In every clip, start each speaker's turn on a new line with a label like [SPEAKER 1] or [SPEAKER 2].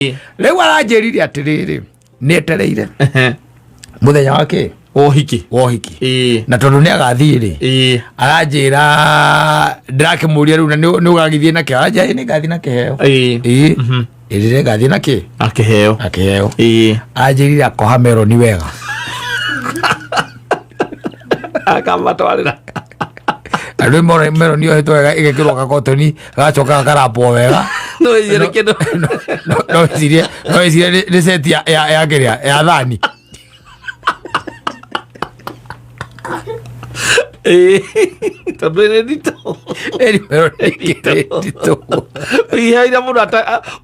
[SPEAKER 1] Rĩu aranjĩrire atĩrĩrĩ, nĩ etereire mũthenya wa kĩ
[SPEAKER 2] Ũhiki.
[SPEAKER 1] Wa ũhiki.
[SPEAKER 2] Ĩĩ.
[SPEAKER 1] Na tondũ nĩ agathiĩ rĩ, aranjĩra ndĩrakĩmũria rĩu na nĩ ũgagĩthiĩ na kĩheo, aranjĩra, "Ĩ, nĩ ngathiĩ na kĩheo." Ĩĩ, ĩrĩre ngathiĩ na kĩ
[SPEAKER 2] Na kĩheo.
[SPEAKER 1] Na kĩheo. Anjĩrire akoha meroni wega.
[SPEAKER 2] Akamatwarĩra.
[SPEAKER 1] Na rĩu meroni yohetwo wega, ĩgekĩrwo gakotoni, gagacoka gakarambwo wega.
[SPEAKER 2] No ĩcirie kĩndũ.
[SPEAKER 1] No ĩcirie nĩ seti ya kĩrĩa ya thani.
[SPEAKER 2] Ĩĩ. Tondũ nĩ nditũ.
[SPEAKER 1] Ĩni meroni ĩkĩrĩ nditũ.
[SPEAKER 2] Iheire mũndũ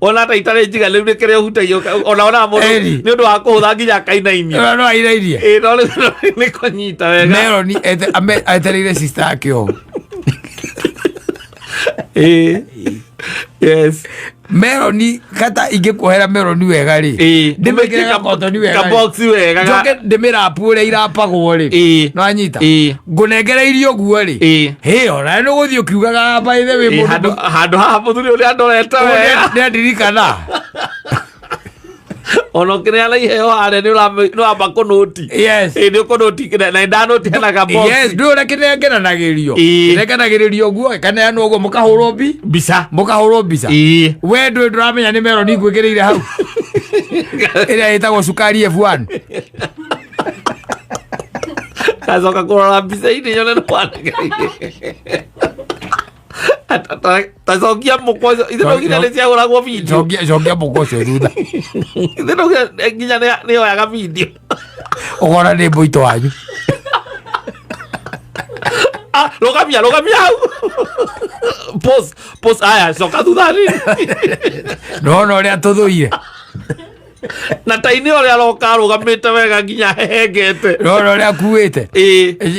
[SPEAKER 2] ona ata itarĩ njiganĩru nĩ kĩrĩa ũhutagia ona onaga mũndũ
[SPEAKER 1] Ĩni.
[SPEAKER 2] nĩ ũndũ wa kũhũtha nginya akainainio.
[SPEAKER 1] No airairie.
[SPEAKER 2] Ĩĩ, no rĩu nĩ kũnyita wega.
[SPEAKER 1] Meroni etereire sister yake ũũ.
[SPEAKER 2] Ĩĩ. Yes.
[SPEAKER 1] Meroni kata ingĩkuohera meroni wega rĩ, ndĩmĩkĩre gakotoni wega rĩ,
[SPEAKER 2] Kabox wega.
[SPEAKER 1] Njoke ndĩmĩrapu ũrĩa irapagwo rĩ,
[SPEAKER 2] Ĩĩ.
[SPEAKER 1] no anyita ngũnengereirie ũguo rĩ, hĩ, ona nĩ ũgũthiĩ ũkiugaga, by the way,
[SPEAKER 2] Ĩĩ,
[SPEAKER 1] mũndũ
[SPEAKER 2] handũ haha mũthuri ũrĩa ndorete wega.
[SPEAKER 1] Nĩ andirikana.
[SPEAKER 2] Ona ũkĩneana iheo harĩa nĩ ũramba kũnũti. Ĩĩ, nĩ ũkũnũti na ndanũti hena kabox.
[SPEAKER 1] Yes, ndå å rä a kä nengeranagä rio. Nengeranagä rio å guo, kaneanwo å guo, må kahå rwo mbi
[SPEAKER 2] Mbica.
[SPEAKER 1] Mũkahũrwo mbica. We ndå ndũramenya nĩ meroni ngwä kä rä ire hau ĩrĩa ĩtagwo cukari F1.
[SPEAKER 2] Ngacoka kũrora mbica-inĩ nyone nĩ wanengereirie. Tacokia mũkwa ũcio, ithe no nginya nĩ ciahũragwo video.
[SPEAKER 1] Cokia mũkwa ũcio thutha.
[SPEAKER 2] Ithe no nginya nĩ yoyaga video.
[SPEAKER 1] Ũkona nĩ mbũitũ wanyu.
[SPEAKER 2] Ah, rũgamia, rũgamia hau. Pause, pause, aya, coka thutha nini.
[SPEAKER 1] Nona ũrĩa tũthũire.
[SPEAKER 2] Na tainĩ ũrĩa aroka arũgamĩte wega nginya hehengete.
[SPEAKER 1] Nona ũrĩa akuĩte.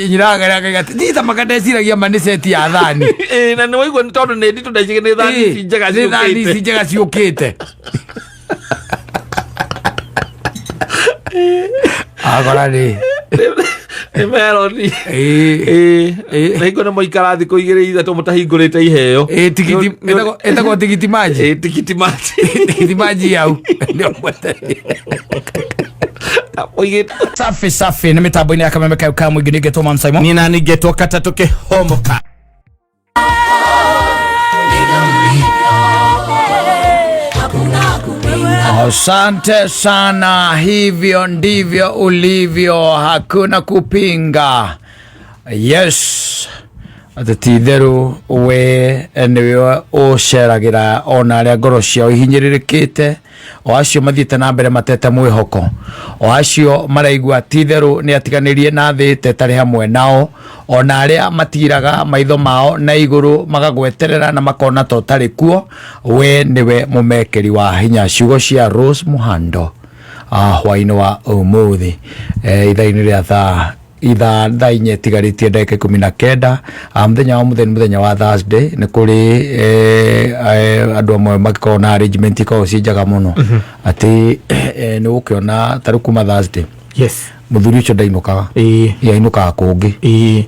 [SPEAKER 1] Nyiraga akaiga nditamaka, ndeciragia ma nĩ seti ya thani.
[SPEAKER 2] Ĩĩ, na nĩ waigua nĩ tondũ nĩ nditũ, ndeciria nĩ thani ici njega
[SPEAKER 1] Nĩ thani ici
[SPEAKER 2] ciũkĩte.
[SPEAKER 1] Njega ciũkĩte, akora nĩ
[SPEAKER 2] Nĩ meroni.
[SPEAKER 1] Ĩĩ.
[SPEAKER 2] Ĩĩ. Na hingo nĩ mwaikara thikũ 2 3 mũtahingũrĩte iheo.
[SPEAKER 1] Ĩĩ, tigiti. Ĩtagwo tigiti maji.
[SPEAKER 2] Ĩĩ, tikiti maji.
[SPEAKER 1] Tigiti maji yau nĩo mwetereire.
[SPEAKER 2] Oigĩte.
[SPEAKER 3] Safi safi, nä mä tambo-inä ya kameme kau ka må ingä nä ngetwo Man Simon.
[SPEAKER 2] Niĩ nani ngetwo katatũ kĩhomoka.
[SPEAKER 1] Asante sana, hivyo ndivyo ulivyo, hakuna kupinga. Yes, atĩ ti itherũ we nĩwe ũceragĩra ona arĩa ngoro ciao ihinyĩrĩrĩkĩte, o acio mathiĩte na mbere matete mwĩhoko, o acio maraigua ti itherũ nĩ atiganĩrie na thĩ ta ĩtarĩ hamwe nao, ona arĩa matiraga maitho mao na igũrũ magagweterera na makona ta ũtarĩ kuo, we nĩwe mũmekĩri wa hinya. Ciugo cia Rose Muhando hwaĩ-inĩ wa ũmũthĩ, ithaa-inĩ rĩa thaa ithaa thaa 4 itigarĩtie ndagĩka 19. Mũthenya wa mũthenya, mũthenya wa Thursday, nĩ kũrĩ andũ amwe magĩkoragwo na arrangement ikoragwo ciĩ njega mũno atĩ nĩ ũgũkĩona ta rĩu kuma Thursday mũthuri ũcio ndainũkaga. Ĩ, ainũkaga kũngĩ.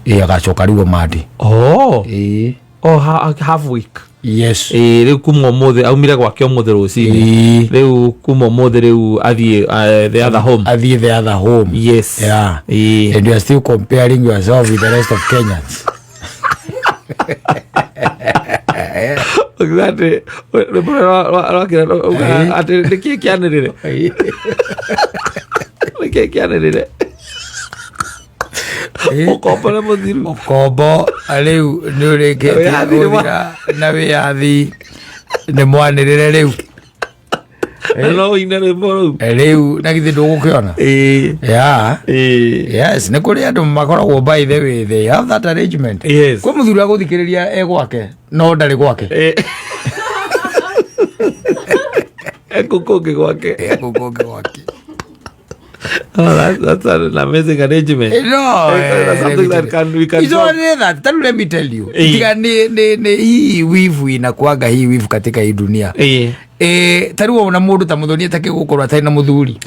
[SPEAKER 1] Ĩ, agacoka rĩu Omandi.
[SPEAKER 2] Oh.
[SPEAKER 1] Ĩ.
[SPEAKER 2] Oh, half week.
[SPEAKER 1] Yes.
[SPEAKER 2] Ĩĩ, rĩu kuma ũmũthĩ aumire gwake ũmũthĩ rũcinĩ. Rĩu kuma ũmũthĩ rĩu athiĩ the other home.
[SPEAKER 1] Athiĩ the other home.
[SPEAKER 2] Yes.
[SPEAKER 1] Yeah.
[SPEAKER 2] Ĩĩ.
[SPEAKER 1] And you are still comparing yourself with the rest of Kenyans.
[SPEAKER 2] Exactly. Rwĩmbo rũrĩa rwakĩra atĩ nĩkĩĩ kĩanĩrĩre, nĩkĩĩ kĩanĩrĩre, ũkombo nĩ mũthiru.
[SPEAKER 1] Ũkombo rĩu nĩ ũrĩkĩtie
[SPEAKER 2] Wĩyathi nĩ
[SPEAKER 1] gũthira na wĩyathi nĩ mwanĩrĩre rĩu.
[SPEAKER 2] Na no ũine rwĩmbo rũu.
[SPEAKER 1] Rĩu na githĩ ndũgũkĩona?
[SPEAKER 2] Ĩĩ.
[SPEAKER 1] Yeah.
[SPEAKER 2] Ĩĩ.
[SPEAKER 1] Yes, nĩ kũrĩ andũ makoragwo, by the way, they have that arrangement. Kwĩ mũthuri agũthikĩrĩria e gwake no ndarĩ gwake.
[SPEAKER 2] Ĩĩ. Ekũ kũngĩ gwake.
[SPEAKER 1] E kũu kũngĩ gwake.
[SPEAKER 2] Oh, that's an amazing arrangement.
[SPEAKER 1] No,
[SPEAKER 2] That's something that can we can
[SPEAKER 1] It's
[SPEAKER 2] talk.
[SPEAKER 1] only that. Tell, let me tell you.
[SPEAKER 2] Eh.
[SPEAKER 1] Tiga ni hii wivu inakuaga, hii wivu katika hii dunia. Ta rĩu ona mũndũ ta mũthoni atakĩ gũkorwo atarĩ na mũthuri.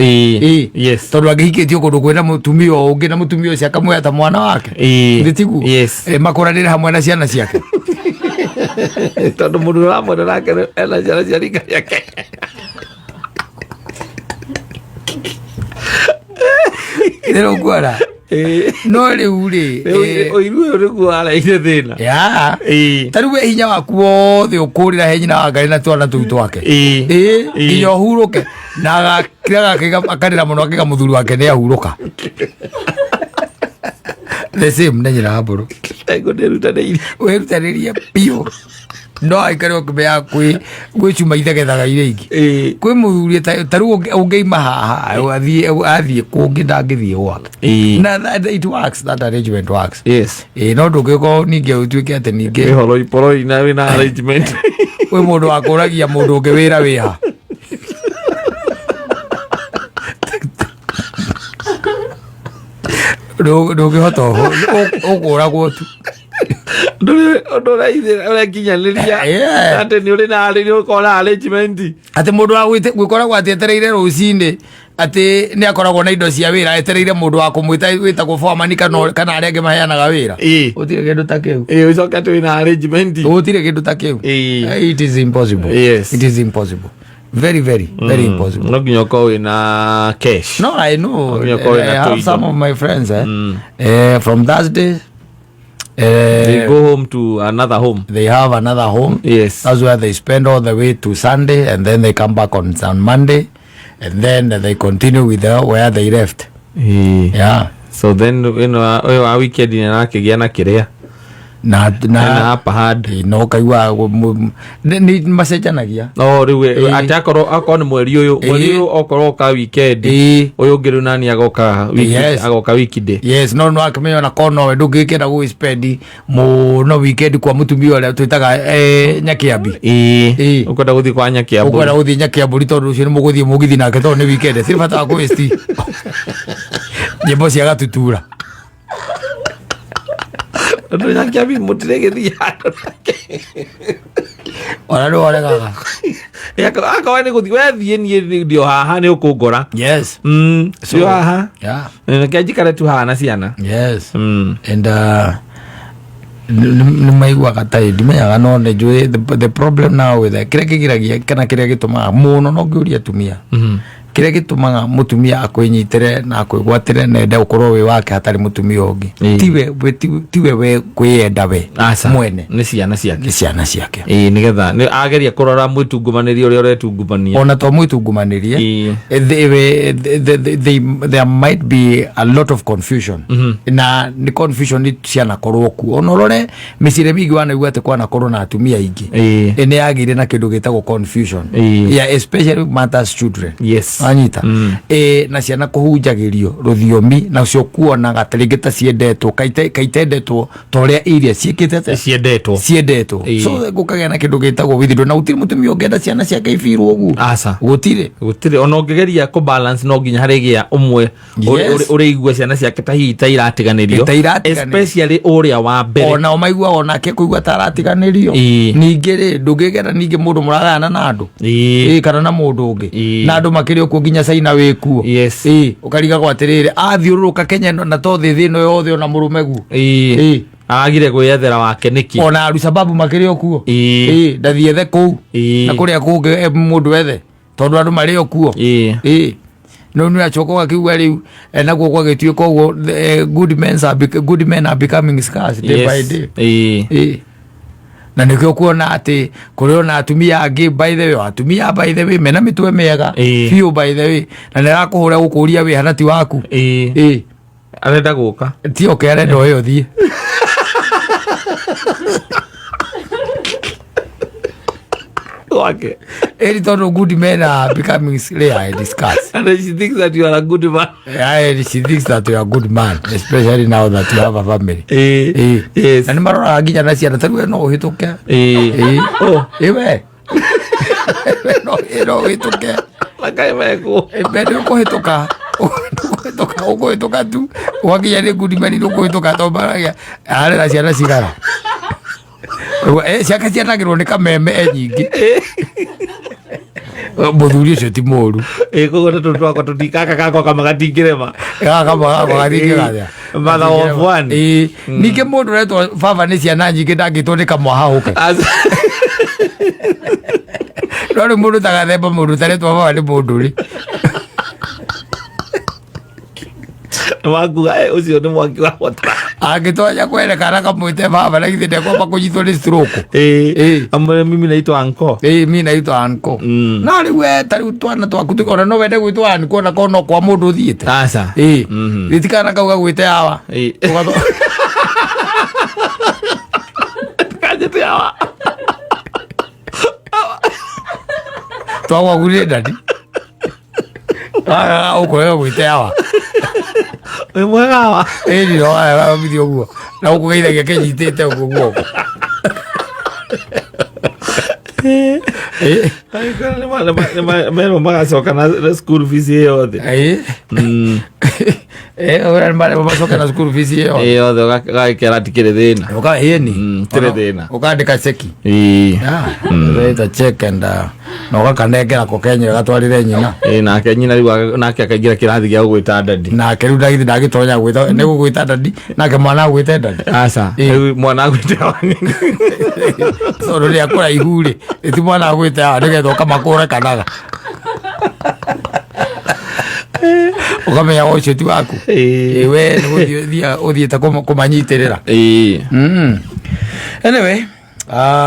[SPEAKER 1] Tondũ angĩhikĩtio kũndũ kwĩna mũtumia o ũngĩ na mũtumia ũcio akamwĩra ta mwana wake. Githĩ tiguo?
[SPEAKER 2] Yes.
[SPEAKER 1] Makũranĩre hamwe na ciana ciake.
[SPEAKER 2] Tondũ mũndũ ũramwenda nake ena ciana cia rika rĩake.
[SPEAKER 1] Rĩu nguona no rĩu rĩ
[SPEAKER 2] Ũiru ũyũ nĩguo wareire thĩna.
[SPEAKER 1] Ya. Ta rĩu we hinya waku wothe ũkũrĩra he nyina wa Ngai na twana tũu twake. Ĩ, nginya ũhurũke na agakira gakĩga akarĩra mũno akĩga mũthuri wake nĩ ahurũka. The same na nyina wa mbũrũ.
[SPEAKER 2] Ngo ndĩrutanĩirie.
[SPEAKER 1] Wĩrutanĩrie biũ no aikare ũkĩmenya kwĩ cuma ithegethaga iria ingĩ. Kwĩ mũthuri ta rĩu ũngĩima haha athiĩ kũngĩ ndangĩthiĩ gwake. Na it works, that arrangement works. Ĩ, no ndũngĩkorwo ningĩ ũtuĩke atĩ ningĩ
[SPEAKER 2] Wĩ horoi poroi na wĩna arrangement.
[SPEAKER 1] Kwĩ mũndũ wa kũragia mũndũ ũngĩ wĩra wĩha. Ndũngĩhota ũkũragwo tu.
[SPEAKER 2] Ndũrĩ ũndũ ũrekinyanĩria. Atĩ nĩ ũrĩ na nĩ ũkoragwo na arrangement.
[SPEAKER 1] Atĩ mũndũ wa gwĩkoragwo atĩ etereire rũcinĩ atĩ nĩ akoragwo na indo cia wĩra etereire mũndũ wa kũmwĩta wĩtagwo foreman kana arĩa angĩ maheanaga wĩra. Gũtirĩ kĩndũ ta kĩu.
[SPEAKER 2] Ĩ, ũcoke atĩ wĩna arrangement.
[SPEAKER 1] Gũtirĩ kĩndũ ta kĩu. It is impossible. It is impossible, very very very impossible.
[SPEAKER 2] No nginya ũkorwo wĩna cash.
[SPEAKER 1] No, I know.
[SPEAKER 2] Nginya ũkorwo
[SPEAKER 1] I
[SPEAKER 2] wĩna
[SPEAKER 1] have
[SPEAKER 2] tũindo.
[SPEAKER 1] some of my friends, from Thursday,
[SPEAKER 2] They go home to another home.
[SPEAKER 1] They have another home. That's where they spend all the way to Sunday, and then they come back on Monday, and then they continue with where they left. Yeah.
[SPEAKER 2] So then ĩno ũyũ wa weekend nĩ arakĩgĩa na kĩrĩa
[SPEAKER 1] Na
[SPEAKER 2] na upper hand.
[SPEAKER 1] No kaigua nĩ macenjanagia.
[SPEAKER 2] No rĩu atĩ akorwo nĩ mweri ũyũ, mweri ũyũ okorwo oka weekend, ũyũ ũngĩ rĩu nani agoka wiki, agoka weekday.
[SPEAKER 1] Yes, no akĩmenya ona korwo nowe ndũngĩkĩenda gũgĩspendi mũno weekend kwa mũtumia ũrĩa twĩtaga Nyakiambi.
[SPEAKER 2] Ũkwenda gũthiĩ kwa Nyakiambũri.
[SPEAKER 1] Ũkwenda gũthiĩ Nyakiambũri tondũ ũcio nĩ mũgũthiĩ mũgithi nake tondũ nĩ weekend sirĩ bata wa kũwaste nyĩmbo cia Gatutura.
[SPEAKER 2] Tondũ Nyakiambi mũtirĩ gĩthiĩ handũ nake.
[SPEAKER 1] Ona nĩ woregaga.
[SPEAKER 2] Akorwo nĩ gũthiĩ wethiĩ niĩ ndĩ o haha nĩ ũkũngora. Ndĩ o haha. Reke njikare tu haha na ciana.
[SPEAKER 1] And nĩ maiguaga ta ndimenyaga no nĩ njũĩ the problem now with kĩrĩa kĩgiragia kana kĩrĩa gĩtũmaga mũno no ngĩũria atumia kĩrĩa gĩtũmaga mũtumia akwĩnyitĩre na akwĩgwatĩre na ende ũkorwo wĩ wake hatarĩ mũtumia ũngĩ tiwe we kwĩyenda we
[SPEAKER 2] Aca.
[SPEAKER 1] mwene
[SPEAKER 2] Nĩ ciana ciake.
[SPEAKER 1] Nĩ ciana ciake.
[SPEAKER 2] Ĩĩ, nĩgetha nĩ ageria kũrora mwĩtungumanĩrie ũrĩa ũretungumania.
[SPEAKER 1] Ona to mwĩtungumanĩrie, there might be a lot of confusion na nĩ confusion nĩ cianakorwo kuo ona ũrore mĩciĩ ĩrĩa mĩingĩ wanaigua atĩ kwanakorwo na atumia aingĩ nĩ yagĩire na kĩndũ gĩtagwo confusion. Yeah, especially matters children. Wanyita? Na ciana kũhunjagĩrio rũthiomi nacio kuonaga ta rĩngĩ ta ciendetwo kaitendetwo ta ũrĩa iria ciĩkĩte atĩa?
[SPEAKER 2] Ciendetwo.
[SPEAKER 1] Ciendetwo. So gũkagĩa na kĩndũ gĩtagwo withdraw na gũtirĩ mũtumia ũngĩenda ciana ciake ibirwo ũguo.
[SPEAKER 2] Aca.
[SPEAKER 1] Gũtirĩ.
[SPEAKER 2] Gũtirĩ ona ũngĩgeria kũ balance no nginya harĩgĩa ũmwe ũrĩigua ciana ciake ta hihi ta iratiganĩrio.
[SPEAKER 1] Ta iratiganĩrio.
[SPEAKER 2] Especially ũrĩa wa mbere.
[SPEAKER 1] Ona o maiguaga onake kũigua ta aratiganĩrio. Ningĩ rĩ ndũngĩgera ningĩ mũndũ mũragayana na andũ. Kana na mũndũ ũngĩ. Na andũ makĩrĩ okuo nginya China wĩ kuo. Ũkarigagwo atĩrĩrĩ athiũrũrũka Kenya ĩno na to thĩ ĩno yothe ona mũrũme guo.
[SPEAKER 2] Agire gwĩyethera wake nĩkĩ?
[SPEAKER 1] Ona arusababu makĩrĩ okuo. Ndathiethe kũu. Na kũrĩa kũngĩ mũndũ ethe tondũ andũ marĩ okuo. No nĩ acoka ũgakiuga rĩu naguo gwagĩtuĩka ũguo, good men are becoming scarce day by day. Na nĩkĩo kuona atĩ kũrĩ ona atumia angĩ, by the way, atumia by the way mena mĩtwe mĩega biũ by the way, na nĩ arakũhũra gũkũria wĩ hana ti waku.
[SPEAKER 2] Arenda gũka.
[SPEAKER 1] Ti oke arenda ũyũ ũthiĩ.
[SPEAKER 2] Gwake.
[SPEAKER 1] Ĩri tondũ good men are becoming rare and scarce.
[SPEAKER 2] And she thinks that you are a good man.
[SPEAKER 1] Yeah, she thinks that you are a good man, especially now that you have a family. Na nĩ maroraga nginya na ciana ta rĩu we no ũhĩtũke.
[SPEAKER 2] Oh.
[SPEAKER 1] We. No ũhĩtũke.
[SPEAKER 2] Makaĩ mekuo.
[SPEAKER 1] We nĩ ũkũhĩtũka. Ũkũhĩtũka, ũkũhĩtũka tu. Wakinya nĩ good men nĩ ũkũhĩtũka tondũ maragia arera ciana cigana. Ciake cianagĩrwo nĩ kameme nyingĩ. Mũthuri ũcio ti mũru.
[SPEAKER 2] Koguo tũtũ twakwa tũtikaka gakwa kama gatingĩrema.
[SPEAKER 1] Gaka kamwe gakwa gatingĩgathĩa.
[SPEAKER 2] Mother of one.
[SPEAKER 1] Ningĩ mũndũ ũretwo baba nĩ ciana nyingĩ ndangĩtwo nĩ kamwahahũke. No rĩu mũndũ tagathemba mũndũ ũtaretwo baba nĩ mũndũ rĩ.
[SPEAKER 2] Nĩwakuga ũcio nĩ mwaki wa bota.
[SPEAKER 1] Angĩtonya kwerekana kamwĩte baba na githĩ ndekwamba kũnyitwo nĩ stroke.
[SPEAKER 2] Ĩĩ, amwĩre mimi naitwa anko.
[SPEAKER 1] Ĩĩ, mi naitwa anko. No rĩu we ta rĩu twana twaku ona no wende gwĩtwo anko ona korwo no kwa mũndũ ũthiĩte.
[SPEAKER 2] Aca.
[SPEAKER 1] Ĩĩ, gĩtikana kau gagwĩte awa.
[SPEAKER 2] Ĩĩ. Kanjĩte awa.
[SPEAKER 1] Twagwaku nĩ ndadi ũkũrega gwĩte awa.
[SPEAKER 2] Wĩ mwega awa.
[SPEAKER 1] Ĩni no wabithia ũguo na ũkũgeithagia kĩnyitĩte ũguo guoko. Ĩĩ.
[SPEAKER 2] Merwo magacoka na school fees ĩ yothe.
[SPEAKER 1] Ĩĩ. Ĩĩ, macoke na school fees ĩyo.
[SPEAKER 2] Ĩ yothe ũgagĩkera tikĩrĩ thĩna.
[SPEAKER 1] Ũka ĩni.
[SPEAKER 2] Tirĩ thĩna.
[SPEAKER 1] Ũkandĩka ceki.
[SPEAKER 2] Ĩĩ.
[SPEAKER 1] Write a check and na ũgakanengera ko kenyere gatwarĩre nyina.
[SPEAKER 2] Ĩĩ, nake nyina rĩu nake akaingĩra kĩrathi gĩa gũgwĩta daddy.
[SPEAKER 1] Nake rĩu ndagĩthiĩ ndagĩtonya gwĩta nĩ gũgwĩta daddy, nake mwana agwĩte daddy.
[SPEAKER 2] Aca.
[SPEAKER 1] Ĩĩ.
[SPEAKER 2] Rĩu mwana agwĩte awa.
[SPEAKER 1] Tondũ nĩ akũraihu rĩ, ti mwana agwĩte awa nĩgetha ũkamakũre kanaga. Ũkamenya ũcio ti waku.
[SPEAKER 2] Ĩĩ.
[SPEAKER 1] Ĩĩ, we nĩ gũthiĩ ũthiĩte kũmanyitĩrĩra.
[SPEAKER 2] Ĩĩ.
[SPEAKER 1] Anyway,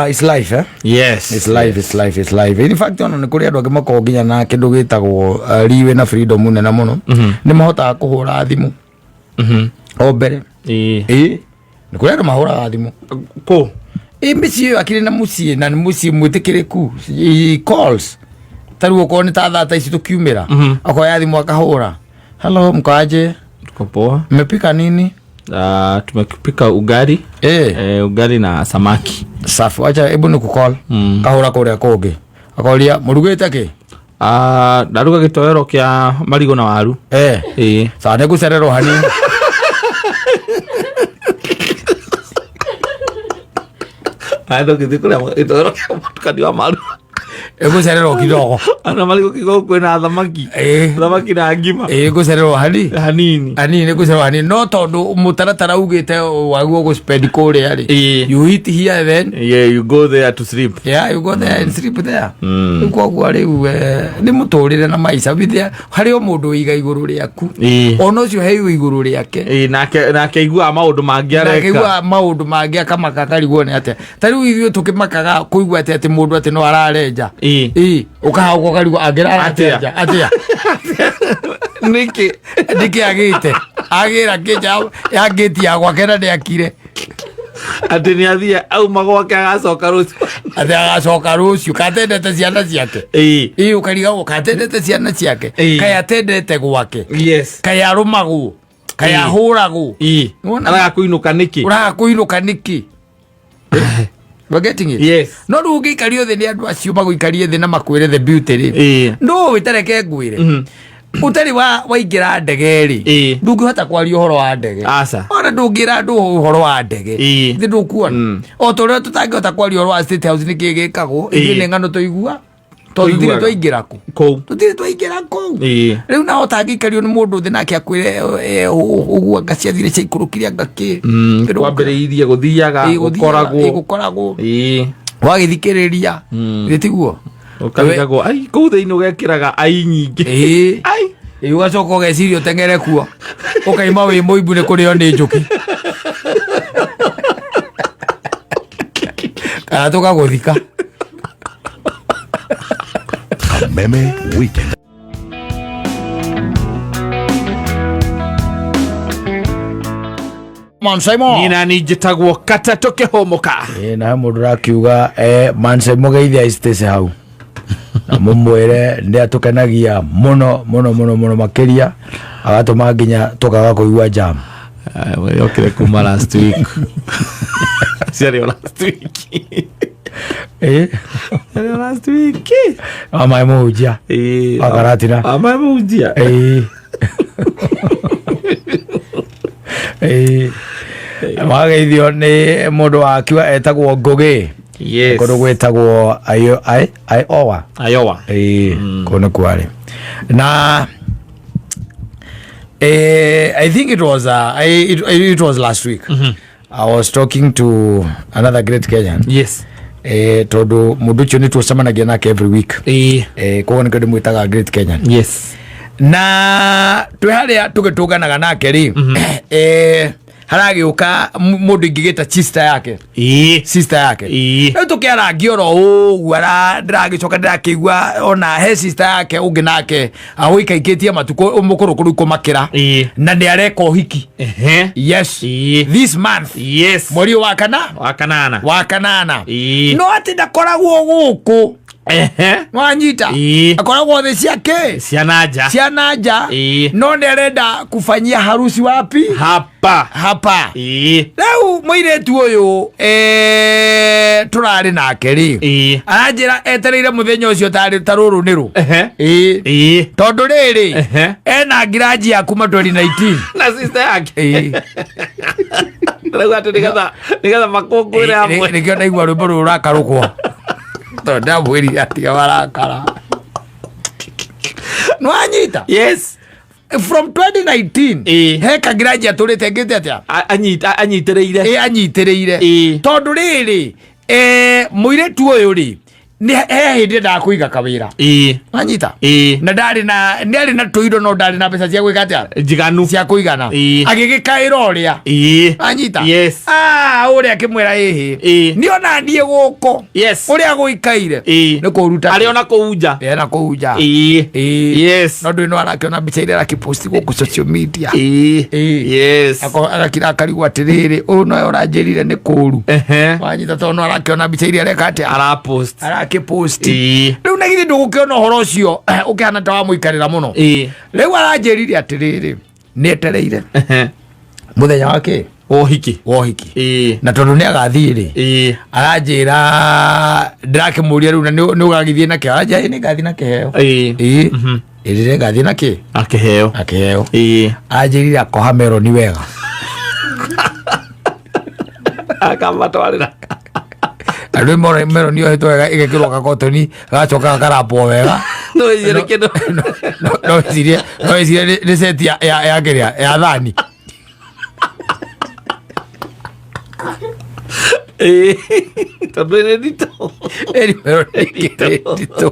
[SPEAKER 1] it's life, eh?
[SPEAKER 2] Yes.
[SPEAKER 1] It's life, it's life, it's life. In fact, ona nĩ kũrĩ andũ angĩ makoragwo nginya na kĩndũ gĩtagwo riwe na freedom nene mũno. Nĩ mahotaga kũhũra thimũ o mbere.
[SPEAKER 2] Ĩĩ.
[SPEAKER 1] Ĩĩ, nĩ kũrĩ andũ mahũraga thimũ.
[SPEAKER 2] Kũ?
[SPEAKER 1] Ĩ mĩciĩ ĩyo akĩrĩ na mũciĩ na nĩ mũciĩ mwĩtĩkĩrĩku. He calls. Ta rĩu okorwo nĩ ta thaa ta ici tũkiumĩra, akoya thimũ akahũra. Hello, mkoaje?
[SPEAKER 2] Tuko poa.
[SPEAKER 1] Mmepika nini?
[SPEAKER 2] Tumepika ugali. Ugali na samaki.
[SPEAKER 1] Safi, wacha hebu nikucall. Kahũra kũrĩa kũngĩ. Akoria mũrugĩte kĩ?
[SPEAKER 2] Ndaruga gĩtoero kĩa marigũ na waru. Ĩĩ.
[SPEAKER 1] Sawa, nĩngũcererwo hanini.
[SPEAKER 2] Ndũngĩthiĩ kũrĩa gĩtoero kĩa mũtukanio wa maru.
[SPEAKER 1] Ĩgũcererwo kidogo.
[SPEAKER 2] Ana marigũ kidogo kwĩna thamaki. Thamaki na ngima.
[SPEAKER 1] Ĩgũcererwo hanini.
[SPEAKER 2] Hanini.
[SPEAKER 1] Hanini, ĩgũcererwo hanini. No tondũ mũtaratara ugĩte waguo gũspend kũrĩa rĩ. You eat here then.
[SPEAKER 2] Yeah, you go there to sleep.
[SPEAKER 1] Yeah, you go there and sleep there. Rĩu koguo rĩu nĩ mũtũrĩre na maica. With harĩ o mũndũ wĩiga igũrũ rĩaku. Ona ũcio heiwe igũrũ rĩake.
[SPEAKER 2] Nake aiguaga maũndũ mangĩ
[SPEAKER 1] Nake
[SPEAKER 2] areka.
[SPEAKER 1] aiguaga maũndũ mangĩ akamaka akarigwo nĩ atĩa. Ta rĩu ithuĩ tũkĩmakaga kũigua atĩ atĩ mũndũ atĩ no ararenja. Ĩĩ, ũkahauka ũkarigwo angĩra ararenja atĩa.
[SPEAKER 2] Nĩkĩ?
[SPEAKER 1] Nĩkĩ agĩte? Agĩra kĩnja ya ngĩti ya gwake na nĩakire.
[SPEAKER 2] Atĩ nĩ athiĩ auma gwake agacoka rũciũ.
[SPEAKER 1] Atĩ agacoka rũciũ, katendete ciana ciake. Ĩĩ, ũkarigagwo katendete ciana ciake. Kaĩ atendete gwake.
[SPEAKER 2] Yes.
[SPEAKER 1] Kaĩ arũmagwo. Kaĩ ahũragwo. Nĩwona?
[SPEAKER 2] Araga kũinũka nĩkĩ?
[SPEAKER 1] Ũraga kũinũka nĩkĩ? We're getting it?
[SPEAKER 2] Yes.
[SPEAKER 1] No rĩu ũngĩikario thĩ nĩ andũ acio magũikarie thĩ na makwĩre the beauty rĩ. Ndũĩ ta reke ngwĩre. Ũtarĩ waingĩra ndege rĩ, ndũngĩhota kwaria ũhoro wa ndege.
[SPEAKER 2] Aca.
[SPEAKER 1] Ona ndũngĩra andũ ũhoro wa ndege. Thĩ ndũkuona. O ta ũrĩa tũtangĩhota kwaria ũhoro wa State House nĩkĩ gĩkagwo, ithuĩ nĩ ng'ano tũigua. Tondũ tũtirĩ
[SPEAKER 2] Tũiguaga.
[SPEAKER 1] twaingĩra kũ.
[SPEAKER 2] Kũu.
[SPEAKER 1] Tũtirĩ twaingĩra kũu. Rĩu naho ũtangĩikario nĩ mũndũ thĩ nake akwĩre, ũguo anga ciathire ciaikũrũkire anga kĩ. Kĩndũ
[SPEAKER 2] Kwambĩrĩirie gũthiaga,
[SPEAKER 1] gũthiaga,
[SPEAKER 2] gũkoragwo.
[SPEAKER 1] gũkoragwo. Wagĩthikĩrĩria. Githĩ tiguo?
[SPEAKER 2] Ũkarigagwo, ai, kũu thĩinĩ ũgekĩraga ai nyingĩ. Ai.
[SPEAKER 1] Ũgacoka ũgeciria ũteng'ere kuo. Ũkaima wĩ mũimbu nĩ kũrĩo nĩ njũkĩ. Kana tũkagũthika.
[SPEAKER 4] Kameme Weekend.
[SPEAKER 1] Man Simon.
[SPEAKER 2] Nina ni njĩtagwo Katatũ Kĩhũmũka.
[SPEAKER 1] Na he mũndũ ũrakiuga, Man Simon geithia Stacy hau. Na mũmwĩre nĩ atũkenagia mũno mũno mũno mũno makĩria, agatũma nginya tũkaga kũigua jam.
[SPEAKER 2] Yokire kuma last week. Ciarĩ o last week. Ciarĩ o last week.
[SPEAKER 1] Wa maĩ mũhunjia. Wa Karatina.
[SPEAKER 2] Wa maĩ mũhunjia.
[SPEAKER 1] Wageithio nĩ mũndũ wa akiuga etagwo Ngũgĩ.
[SPEAKER 2] Yes.
[SPEAKER 1] Kũndũ gwĩtagwo Iowa.
[SPEAKER 2] Iowa.
[SPEAKER 1] Kũu nĩkuo arĩ. Na I think it was last week. I was talking to another great Kenyan.
[SPEAKER 2] Yes.
[SPEAKER 1] Tondũ mũndũ ũcio nĩ tũcemanagia nake every week. Koguo nĩkĩo ndĩmwĩtaga great Kenyan.
[SPEAKER 2] Yes.
[SPEAKER 1] Na twĩ harĩa tũgĩtũnganaga nake rĩ, haragĩũka mũndũ ingĩgĩta sister yake. Sister yake. Rĩu tũkĩarangia oro ũguo, ndĩragĩcoka ndĩrakĩigua ona he sister yake ũngĩ nake agũikaikĩtie matukũ mũkũrũ kũrũ kũmakĩra. Na nĩ areka ũhiki. Yes. This month.
[SPEAKER 2] Yes.
[SPEAKER 1] Mweri wa kana?
[SPEAKER 2] Wa kanana.
[SPEAKER 1] Wa kanana. No atĩ ndakoragwo gũkũ. Wanyita? Akoragwo thĩ ciake?
[SPEAKER 2] Ciana nja.
[SPEAKER 1] Ciana nja. No nĩ arenda kufanyia harusi wapi?
[SPEAKER 2] Hapa.
[SPEAKER 1] Hapa. Rĩu mũirĩtu ũyũ tũrarĩ nake rĩ, aranjĩra etereire mũthenya ũcio tarĩ ta rũrũ nĩ rũ. Tondũ rĩrĩ, ena ngiranji ya kuma 2019.
[SPEAKER 2] Na sister yake. Ndĩrauga atĩ nĩgetha makũngũĩre hamwe.
[SPEAKER 1] Nĩkĩo ndaigua rwĩmbo rũrũ rũrakarũkwo, tondũ ndamwĩrire atiga marakara. Nĩwanyita?
[SPEAKER 2] Yes.
[SPEAKER 1] From 2019. He kangiraji atũrĩte ngĩte atĩa?
[SPEAKER 2] Anyitĩrĩire.
[SPEAKER 1] Ĩ, anyitĩrĩire. Tondũ rĩrĩ, mũirĩtu ũyũ rĩ, nĩ he hĩndĩ endaga kũiga kawĩra. Wanyita? Na ndarĩ na, nĩ arĩ na tũindo, no ndarĩ na mbeca cia gwĩka atĩa?
[SPEAKER 2] Njiganu.
[SPEAKER 1] Cia kũigana. Agĩgĩkaĩra ũrĩa. Wanyita?
[SPEAKER 2] Yes.
[SPEAKER 1] Ah, ũrĩa akĩmwĩra ĩhĩ. Nĩ ona niĩ gũkũ. Ũrĩa gũikaire. Nĩ kũruta.
[SPEAKER 2] Arĩ ona kũu nja.
[SPEAKER 1] Ena kũu nja. No ndũĩ no arakĩona mbica iria arakĩposti gũkũ social media.
[SPEAKER 2] Yes.
[SPEAKER 1] Agakira akarigwo atĩrĩrĩ, ũyũ nowe ũranjĩrire nĩ kũru. Wanyita? Tondũ no arakĩona mbica iria areka atĩa?
[SPEAKER 2] Arapost.
[SPEAKER 1] Arakĩposti. Rĩu na githĩ ndũgũkĩona ũhoro ũcio ũkĩhana ta wamũikarĩra mũno? Rĩu aranjĩrire atĩrĩrĩ, nĩ etereire mũthenya wa kĩ?
[SPEAKER 2] Ũhiki.
[SPEAKER 1] Wa ũhiki. Na tondũ nĩ agathiĩ rĩ, aranjĩra ndĩrakĩmũria rĩu na nĩ ũgagĩthiĩ na kĩheo? Aranjĩra, "Ĩ, nĩ ngathiĩ na kĩheo." Ĩ, ĩrĩre ngathiĩ na kĩ?
[SPEAKER 2] Na kĩheo.
[SPEAKER 1] Na kĩheo. Anjĩrire akoha meroni wega.
[SPEAKER 2] Akamatwarĩra.
[SPEAKER 1] Na rĩu meroni yohetwo wega, ĩgekĩrwo gakotoni, gacoka gakarambwo wega.
[SPEAKER 2] No ĩcirie kĩndũ.
[SPEAKER 1] No ĩcirie nĩ seti ya kĩrĩa ya thani.
[SPEAKER 2] Tondũ nĩ nditũ.
[SPEAKER 1] Ĩni meroni ĩkĩrĩ nditũ.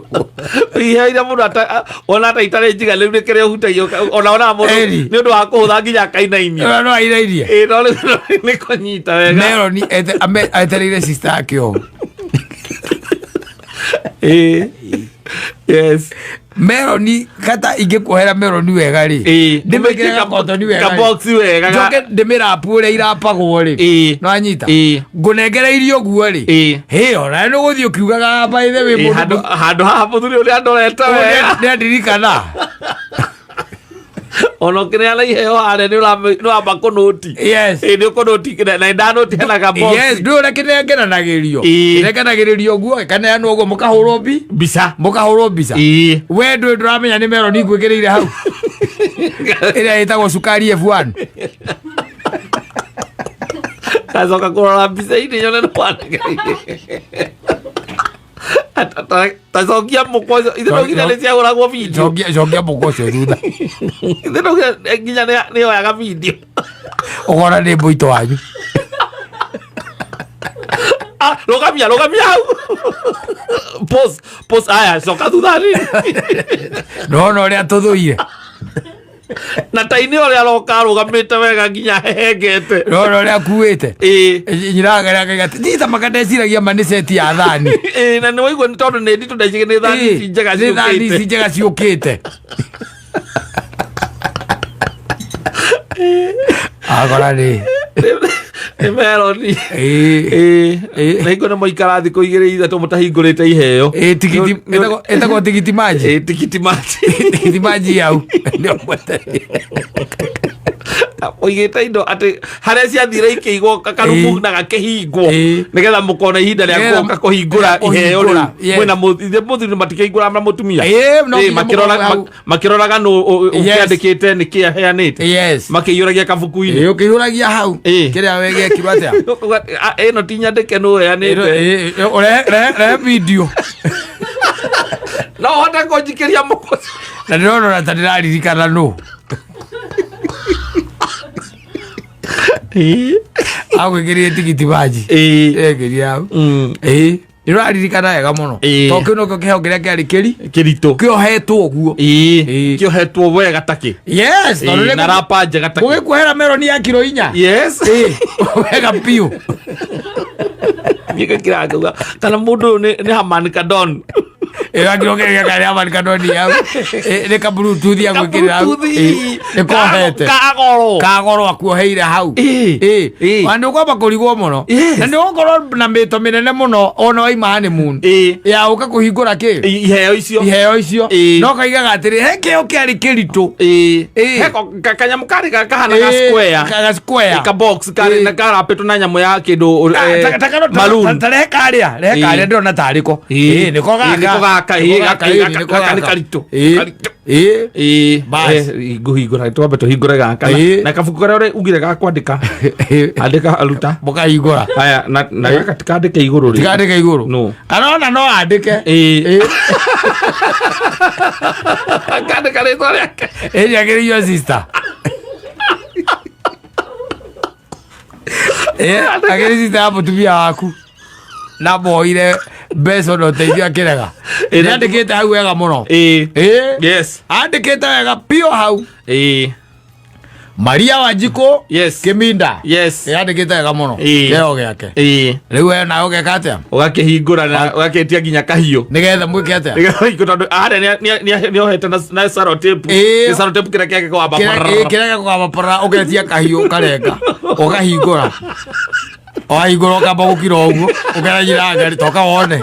[SPEAKER 2] Iheire mũndũ ona ata itarĩ njiga rĩu nĩ kĩrĩa ũhutagia ona onaga mũndũ
[SPEAKER 1] Ĩni.
[SPEAKER 2] nĩ ũndũ wa kũhũtha nginya akainainia.
[SPEAKER 1] Ĩno no ainainie.
[SPEAKER 2] Ĩĩ, no rĩu nĩ kũnyita wega.
[SPEAKER 1] Meroni etereire sister yake ũũ.
[SPEAKER 2] Yes.
[SPEAKER 1] Meroni kata ingĩkuohera meroni wega rĩ, ndĩmĩkĩre gakotoni wega rĩ,
[SPEAKER 2] Kabox wega.
[SPEAKER 1] Njoke ndĩmĩrapu ũrĩa irapagwo rĩ. No anyita. Ngũnengereirie ũguo rĩ. Hĩ, ona nĩ ũgũthiĩ ũkiugaga, by the way, mũndũ
[SPEAKER 2] Handũ haha mũthuri ũrĩa ndorete wega.
[SPEAKER 1] Nĩ andirikana.
[SPEAKER 2] Ona ũkĩneana iheo harĩa nĩ ũramba kũnũti. Ĩĩ, nĩ ũkũnũti na ndanũti hena kabox.
[SPEAKER 1] Yes, ndũĩ ũrĩa kĩnengeranagĩrio. Kĩnengeranagĩrĩrio ũguo, gĩkaneanwo ũguo, mũkahũrwo
[SPEAKER 2] mbica.
[SPEAKER 1] Mũkahũrwo mbica. We ndũĩ ndũramenya nĩ meroni ngwĩkĩrĩire hau ĩrĩa ĩtagwo cukari F1.
[SPEAKER 2] Ngacoka kũrora mbica-inĩ nyone nĩ wanengereire. Tacokia mũkwa ũcio, ithe no nginya nĩ ciahũragwo video.
[SPEAKER 1] Cokia mũkwa ũcio thutha.
[SPEAKER 2] Ithe no nginya nĩ yoyaga video.
[SPEAKER 1] Ũkona nĩ mũito wanyu.
[SPEAKER 2] Ah, rũgamia, rũgamia hau. Pause, pause, aya, coka thutha nini.
[SPEAKER 1] Nona ũrĩa tũthũire.
[SPEAKER 2] Na tainĩ ũrĩa aroka arũgamĩte wega nginya hehengete.
[SPEAKER 1] Nona ũrĩa akuĩte. Nyiraga akaiga atĩ nyita maka ndeciragia ma nĩ seti ya thani.
[SPEAKER 2] Ĩĩ, na nĩ waigua nĩ tondũ nĩ nditũ ndeciria nĩ thani ici njega
[SPEAKER 1] Nĩ thani ici
[SPEAKER 2] ciũkĩte.
[SPEAKER 1] njega ciũkĩte. Akora nĩ
[SPEAKER 2] Nĩ meroni. Ĩĩ. Na hingo nĩ mwaikara thikũ igĩrĩ ithatũ mũtahingũrĩte iheo.
[SPEAKER 1] Ĩĩ, tigiti ĩtagwo tigiti maji.
[SPEAKER 2] Ĩĩ, tigiti maji.
[SPEAKER 1] Tigiti maji hau nĩo mwetereire.
[SPEAKER 2] Ũigĩte indo atĩ harĩa ciathire ikĩigwo kakarumu na gakĩhingwo nĩgetha mũkona ihinda rĩa
[SPEAKER 1] Nĩgetha
[SPEAKER 2] gũka kũhingũra iheo
[SPEAKER 1] kũhingũra,
[SPEAKER 2] rĩu.
[SPEAKER 1] Yes.
[SPEAKER 2] Mwĩna mũthuri matikĩhingũra na mũtumia.
[SPEAKER 1] No
[SPEAKER 2] Ĩĩ,
[SPEAKER 1] nginya mũkorwo hau.
[SPEAKER 2] Makĩroraga nũ ũkĩandĩkĩte nĩ kĩ aheanĩte. Makĩiyũragia kabuku-inĩ.
[SPEAKER 1] Ĩĩ, ũkĩihũragia hau. Kĩrĩa we gĩekirwo atĩa?
[SPEAKER 2] Ĩno ti nyandĩke nũ ũheanĩte.
[SPEAKER 1] Ĩĩ, ũrehe video.
[SPEAKER 2] No ũhote kũnjikĩria mũkwa.
[SPEAKER 1] Na ndĩrona ona ta ndĩraririkana nũ. Agwĩkĩrire tigiti maji. Ekĩria hau. Ĩĩ. Ndĩraririkana wega mũno.
[SPEAKER 2] Ĩĩ.
[SPEAKER 1] To kĩu nokĩo kĩheo kĩrĩa kĩarĩ kĩri
[SPEAKER 2] Kĩritũ.
[SPEAKER 1] kĩohetwo ũguo.
[SPEAKER 2] Ĩĩ.
[SPEAKER 1] Ĩĩ.
[SPEAKER 2] Kĩohetwo wega takĩ.
[SPEAKER 1] Yes, tondũ
[SPEAKER 2] Ĩĩ,
[SPEAKER 1] nĩ
[SPEAKER 2] na rapa njega takĩ.
[SPEAKER 1] gũgĩkuohera meroni ya kiro 4.
[SPEAKER 2] Yes.
[SPEAKER 1] Ĩĩ, wega biũ.
[SPEAKER 2] Gĩko kĩrangauga kana mũndũ ũyũ nĩ Harman Kardon.
[SPEAKER 1] Ĩyo kĩrĩa karĩa Harman Kardon hau. Ĩĩ, nĩ ka bluetooth ya gwĩkĩrĩra hau. Ĩĩ, nĩ kohete.
[SPEAKER 2] Kagoro.
[SPEAKER 1] Kagoro akuoheire hau.
[SPEAKER 2] Ĩĩ.
[SPEAKER 1] Ĩĩ.
[SPEAKER 2] Ĩĩ.
[SPEAKER 1] Na nĩ ũkwamba kũrigwo mũno.
[SPEAKER 2] Yes.
[SPEAKER 1] Na nĩ ũgũkorwo na mĩto mĩnene mũno ona waima honeymoon.
[SPEAKER 2] Ĩĩ.
[SPEAKER 1] Ya ũka kũhingũra kĩ?
[SPEAKER 2] Iheo icio.
[SPEAKER 1] Iheo icio.
[SPEAKER 2] Ĩĩ.
[SPEAKER 1] No kaigaga atĩrĩ, he kĩheo kĩarĩ kĩritũ.
[SPEAKER 2] Ĩĩ.
[SPEAKER 1] Ĩĩ.
[SPEAKER 2] Heko kanyamũ karĩ kahana ga
[SPEAKER 1] Ĩĩ,
[SPEAKER 2] square.
[SPEAKER 1] ga square.
[SPEAKER 2] Ka box karĩ
[SPEAKER 1] Ĩĩ.
[SPEAKER 2] na karapĩtwo na nyamũ ya kĩndũ maroon.
[SPEAKER 1] Ta rehe karĩa, rehe
[SPEAKER 2] Ĩĩ.
[SPEAKER 1] karĩa ndĩrona tarĩ ko.
[SPEAKER 2] Ĩĩ.
[SPEAKER 1] Ĩĩ, nĩko gaka.
[SPEAKER 2] Ĩĩ, nĩko gaka, ĩĩ,
[SPEAKER 1] Nĩko gaka,
[SPEAKER 2] gaka,
[SPEAKER 1] ĩĩ, nĩko
[SPEAKER 2] gaka nĩ
[SPEAKER 1] gaka.
[SPEAKER 2] karitũ.
[SPEAKER 1] Ĩĩ.
[SPEAKER 2] Karitũ.
[SPEAKER 1] Ĩĩ.
[SPEAKER 2] Ĩĩ.
[SPEAKER 1] Bas.
[SPEAKER 2] Ngũhingũra twambe tũhingũre gaka
[SPEAKER 1] Ĩĩ.
[SPEAKER 2] na kabuku karĩa ũrĩ ugire ga kwandĩka. Andĩka aruta.
[SPEAKER 1] Mũkahingũra.
[SPEAKER 2] Haya na gaka tikandĩke igũrũ rĩ.
[SPEAKER 1] Tikandĩke igũrũ.
[SPEAKER 2] No.
[SPEAKER 1] Kana ona no andĩke.
[SPEAKER 2] Ĩĩ.
[SPEAKER 1] Ĩĩ.
[SPEAKER 2] Akandĩka rĩtwa rĩake.
[SPEAKER 1] Ĩĩ, nĩagĩrĩirwo sister. Ĩĩ, agĩrĩ sister ya mũtumia waku. Na moire mbeca na ũteithio akĩrega.
[SPEAKER 2] Ĩĩ,
[SPEAKER 1] Nĩandĩkĩte hau wega mũno.
[SPEAKER 2] Ĩĩ.
[SPEAKER 1] Ĩĩ.
[SPEAKER 2] Yes.
[SPEAKER 1] Andĩkĩte wega biũ hau.
[SPEAKER 2] Ĩĩ.
[SPEAKER 1] Maria Wanjikũ
[SPEAKER 2] Yes.
[SPEAKER 1] Kĩminda.
[SPEAKER 2] Yes.
[SPEAKER 1] Ĩandĩkĩte wega mũno.
[SPEAKER 2] Ĩĩ.
[SPEAKER 1] Kĩheo gĩake.
[SPEAKER 2] Ĩĩ.
[SPEAKER 1] Rĩu we nawe ũgeka atĩa?
[SPEAKER 2] Ũgakĩhingũra na ũgakĩtia nginya kahiũ.
[SPEAKER 1] Nĩgetha mwĩke atĩa?
[SPEAKER 2] Nĩgetha tondũ harĩa nĩohete na sellotape.
[SPEAKER 1] Ĩĩ.
[SPEAKER 2] Nĩ sellotape kĩrĩa kĩake kwamba.
[SPEAKER 1] Kĩrĩa gĩkũgamba parara ũgetia kahiũ ũkarenga ũkahingũra wahingũra ũkamba gũkira ũguo ũkera nyina ngari toka wone.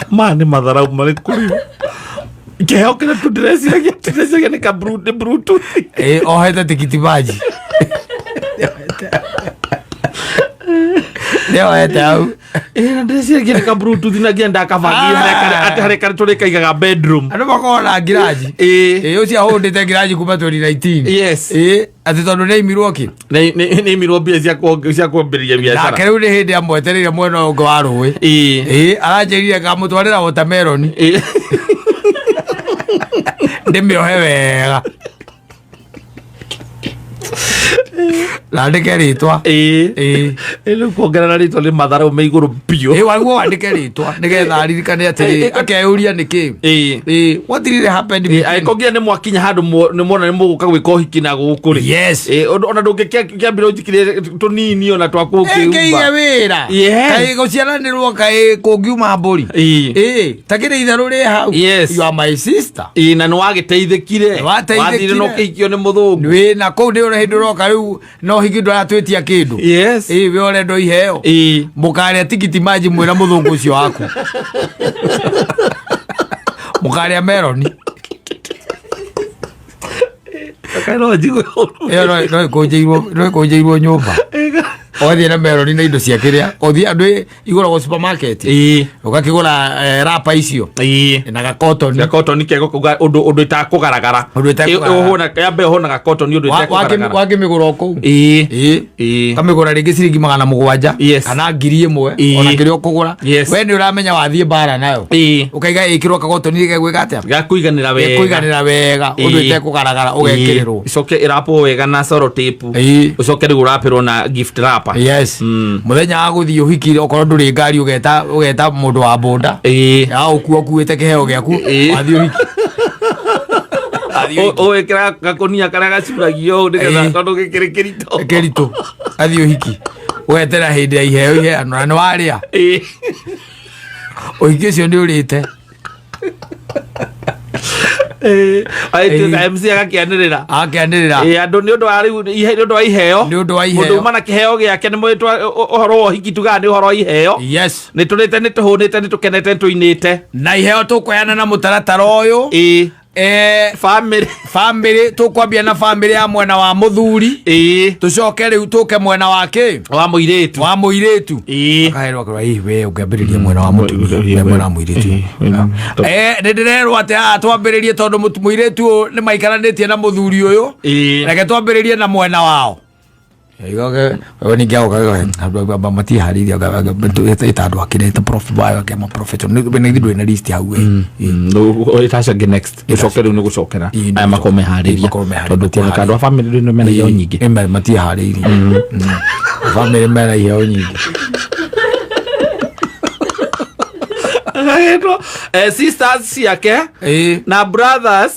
[SPEAKER 2] Ma nĩ matharau marĩkũ rĩu? Kĩheo kĩrĩa tu ndĩreciragia nĩ ka nĩ bluetooth.
[SPEAKER 1] Ĩĩ, ohete tikiti maji. Nĩohete hau.
[SPEAKER 2] Ĩĩ, na ndĩreciragia nĩ ka bluetooth na nginya ndakabangire atĩ harĩ karĩ tũrĩkaigaga bedroom.
[SPEAKER 1] Andũ makoragwo na ngiraji.
[SPEAKER 2] Ĩĩ.
[SPEAKER 1] Ĩĩ, ũcio ahũndĩte ngiraji kuma 2019.
[SPEAKER 2] Yes.
[SPEAKER 1] Ĩĩ, atĩ tondũ nĩaimirwo kĩ?
[SPEAKER 2] Nĩ imirwo mbia cia kwambĩrĩria biacara.
[SPEAKER 1] Nake rĩu nĩ hĩndĩ amwetereire mwena ũyũ ũngĩ wa rũĩ.
[SPEAKER 2] Ĩĩ.
[SPEAKER 1] Ĩĩ, aranjĩrire ngamũtwarĩra watermelon.
[SPEAKER 2] Ĩĩ.
[SPEAKER 1] Ndĩmĩohe wega. Na andĩke rĩtwa.
[SPEAKER 2] Ĩĩ.
[SPEAKER 1] Ĩĩ.
[SPEAKER 2] Ĩĩ, rĩu kuongerera rĩtwa nĩ matharau me igũrũ biũ.
[SPEAKER 1] Ĩĩ, waguo wandĩke rĩtwa nĩgetha aririkane atĩrĩ, akeyũria nĩkĩ.
[SPEAKER 2] Ĩĩ.
[SPEAKER 1] Ĩĩ, what really happened
[SPEAKER 2] Ĩĩ,
[SPEAKER 1] between-
[SPEAKER 2] angĩkorwo nginya nĩ mwakinya handũ nĩ mwona nĩ mũgũka gwĩka ũhiki na gũkũ rĩ.
[SPEAKER 1] Yes.
[SPEAKER 2] Ĩĩ, ona ndũngĩkĩambĩra ũnjikire tũnini ona twa
[SPEAKER 1] Ĩngĩige
[SPEAKER 2] kũkĩumba.
[SPEAKER 1] wĩra.
[SPEAKER 2] Yes.
[SPEAKER 1] Kaĩ gũciaranĩrwo kaĩ kũngiuma mbũri.
[SPEAKER 2] Ĩĩ.
[SPEAKER 1] Ĩĩ, ta kĩrĩ itherũ rĩ hau.
[SPEAKER 2] Yes.
[SPEAKER 1] You are my sister.
[SPEAKER 2] Ĩĩ, na nĩ wagĩteithĩkire.
[SPEAKER 1] Nĩ wateithĩkire.
[SPEAKER 2] Wathire na ũkĩhikio nĩ mũthũngũ.
[SPEAKER 1] Wĩ na kũu nĩ hĩndĩ ũroka rĩu no hiki ndũratwĩtia kĩndũ.
[SPEAKER 2] Yes.
[SPEAKER 1] Ĩĩ, we ũrenda iheo.
[SPEAKER 2] Ĩĩ.
[SPEAKER 1] Mũkarĩa tikiti maji mwĩna mũthũngũ ũcio waku. Mũkarĩa meroni.
[SPEAKER 2] Kaĩ no njigue ũru.
[SPEAKER 1] Ĩyo no ĩkũnjĩirwo nyũmba. Ũgathiĩ na meroni na indo cia kĩrĩa. Ũthiĩ andũ igũragwo supermarket.
[SPEAKER 2] Ĩĩ.
[SPEAKER 1] Ũgakĩgũra rapa icio.
[SPEAKER 2] Ĩĩ.
[SPEAKER 1] Na gakotoni.
[SPEAKER 2] Gakotoni kego kuga ũndũ ĩtakũgaragara.
[SPEAKER 1] Ũndũ ĩtekũgaragara.
[SPEAKER 2] Yambe ũhũna gakotoni ũndũ ĩtekũgaragara.
[SPEAKER 1] Wakĩmĩgũra o kũu.
[SPEAKER 2] Ĩĩ.
[SPEAKER 1] Ĩĩ.
[SPEAKER 2] Ĩĩ.
[SPEAKER 1] Kamĩgũra rĩngĩ ciringi 700.
[SPEAKER 2] Yes.
[SPEAKER 1] Kana 1000.
[SPEAKER 2] Ĩĩ.
[SPEAKER 1] Ona kĩrĩa ũkũgũra.
[SPEAKER 2] Yes.
[SPEAKER 1] We nĩ ũramenya wathiĩ mbara nayo.
[SPEAKER 2] Ĩĩ.
[SPEAKER 1] Ũkaiga ĩkĩrwo kagotoni gegwĩka atĩa?
[SPEAKER 2] Gakũiganĩra wega.
[SPEAKER 1] Gakũiganĩra wega. Ũndũ
[SPEAKER 2] Ĩĩ.
[SPEAKER 1] ĩtekũgaragara ũgekĩrĩrwo.
[SPEAKER 2] Ĩĩ. Icoke ĩrapwo wega na sellotape.
[SPEAKER 1] Ĩĩ.
[SPEAKER 2] Ũcoke rĩu ũrapĩrwo na gift wrapper.
[SPEAKER 1] Yes. Mũthenya wa gũthiĩ ũhiki okorwo ndũrĩ ngari ũgeta mũndũ wa boda.
[SPEAKER 2] Ĩĩ.
[SPEAKER 1] Ya ũkua ũkuĩte kĩheo gĩaku.
[SPEAKER 2] Ĩĩ.
[SPEAKER 1] Wathiĩ ũhiki.
[SPEAKER 2] Ũwĩkĩra gakũnia karĩa gacuragio ũũ nĩgetha
[SPEAKER 1] Ĩĩ.
[SPEAKER 2] tondũ gĩkĩrĩ kĩritũ.
[SPEAKER 1] Kĩritũ. Athiĩ ũhiki. Ũgetera hĩndĩ ya iheo iheanwo na nĩ warĩa.
[SPEAKER 2] Ĩĩ.
[SPEAKER 1] Ũhiki ũcio nĩ ũrĩte.
[SPEAKER 2] Ĩĩ. Agĩtuĩka
[SPEAKER 1] Ĩĩ.
[SPEAKER 2] MC agakĩanĩrĩra.
[SPEAKER 1] Akĩanĩrĩra.
[SPEAKER 2] Ĩĩ, andũ nĩ ũndũ wa rĩu nĩ ũndũ wa iheo.
[SPEAKER 1] Nĩ ũndũ wa iheo.
[SPEAKER 2] Mũndũ uma na kĩheo gĩake nĩ mũĩ ũhoro wa ũhiki tugaga nĩ ũhoro wa iheo.
[SPEAKER 1] Yes.
[SPEAKER 2] Nĩ tũrĩte, nĩ tũhũnĩte, nĩ tũkenete, nĩ tũinĩte.
[SPEAKER 1] Na iheo tũkũheana na mũtaratara ũyũ.
[SPEAKER 2] Ĩĩ.
[SPEAKER 1] Family. Family, tũkwambia na family ya mwena wa mũthuri.
[SPEAKER 2] Ĩĩ.
[SPEAKER 1] Tũcoke rĩu tũke mwena wa kĩ?
[SPEAKER 2] Wa mũirĩtu.
[SPEAKER 1] Wa mũirĩtu.
[SPEAKER 2] Ĩĩ.
[SPEAKER 1] Akaherwo akerwo, ĩĩ, we ũngĩambĩrĩria mwena wa mũtumia, mwena wa mũirĩtu. Nĩ ndĩrerwo atĩ haha twambĩrĩrie tondũ mũirĩtu ũyũ nĩ maikaranĩtie na mũthuri ũyũ.
[SPEAKER 2] Ĩĩ.
[SPEAKER 1] Reke twambĩrĩrie na mwena wao. Igoke, we ningĩ agoka, matiharĩirie, ĩta andũ akĩrĩte prof, akĩama professional. Nĩ ndũrĩ na list hau, ĩ.
[SPEAKER 2] Ĩtacange next. Ũcoke rĩu nĩ gũcokera.
[SPEAKER 1] Ĩĩ, nĩ
[SPEAKER 2] Aya makorwo meharĩirie.
[SPEAKER 1] Makorwo meharĩirie.
[SPEAKER 2] Tondũ kuoneka andũ a family rĩu nĩ mena iheo nyingĩ.
[SPEAKER 1] Ĩĩ, matiharĩirie. Bamĩrĩ mena iheo nyingĩ.
[SPEAKER 2] Agagĩtwo sisters ciake na brothers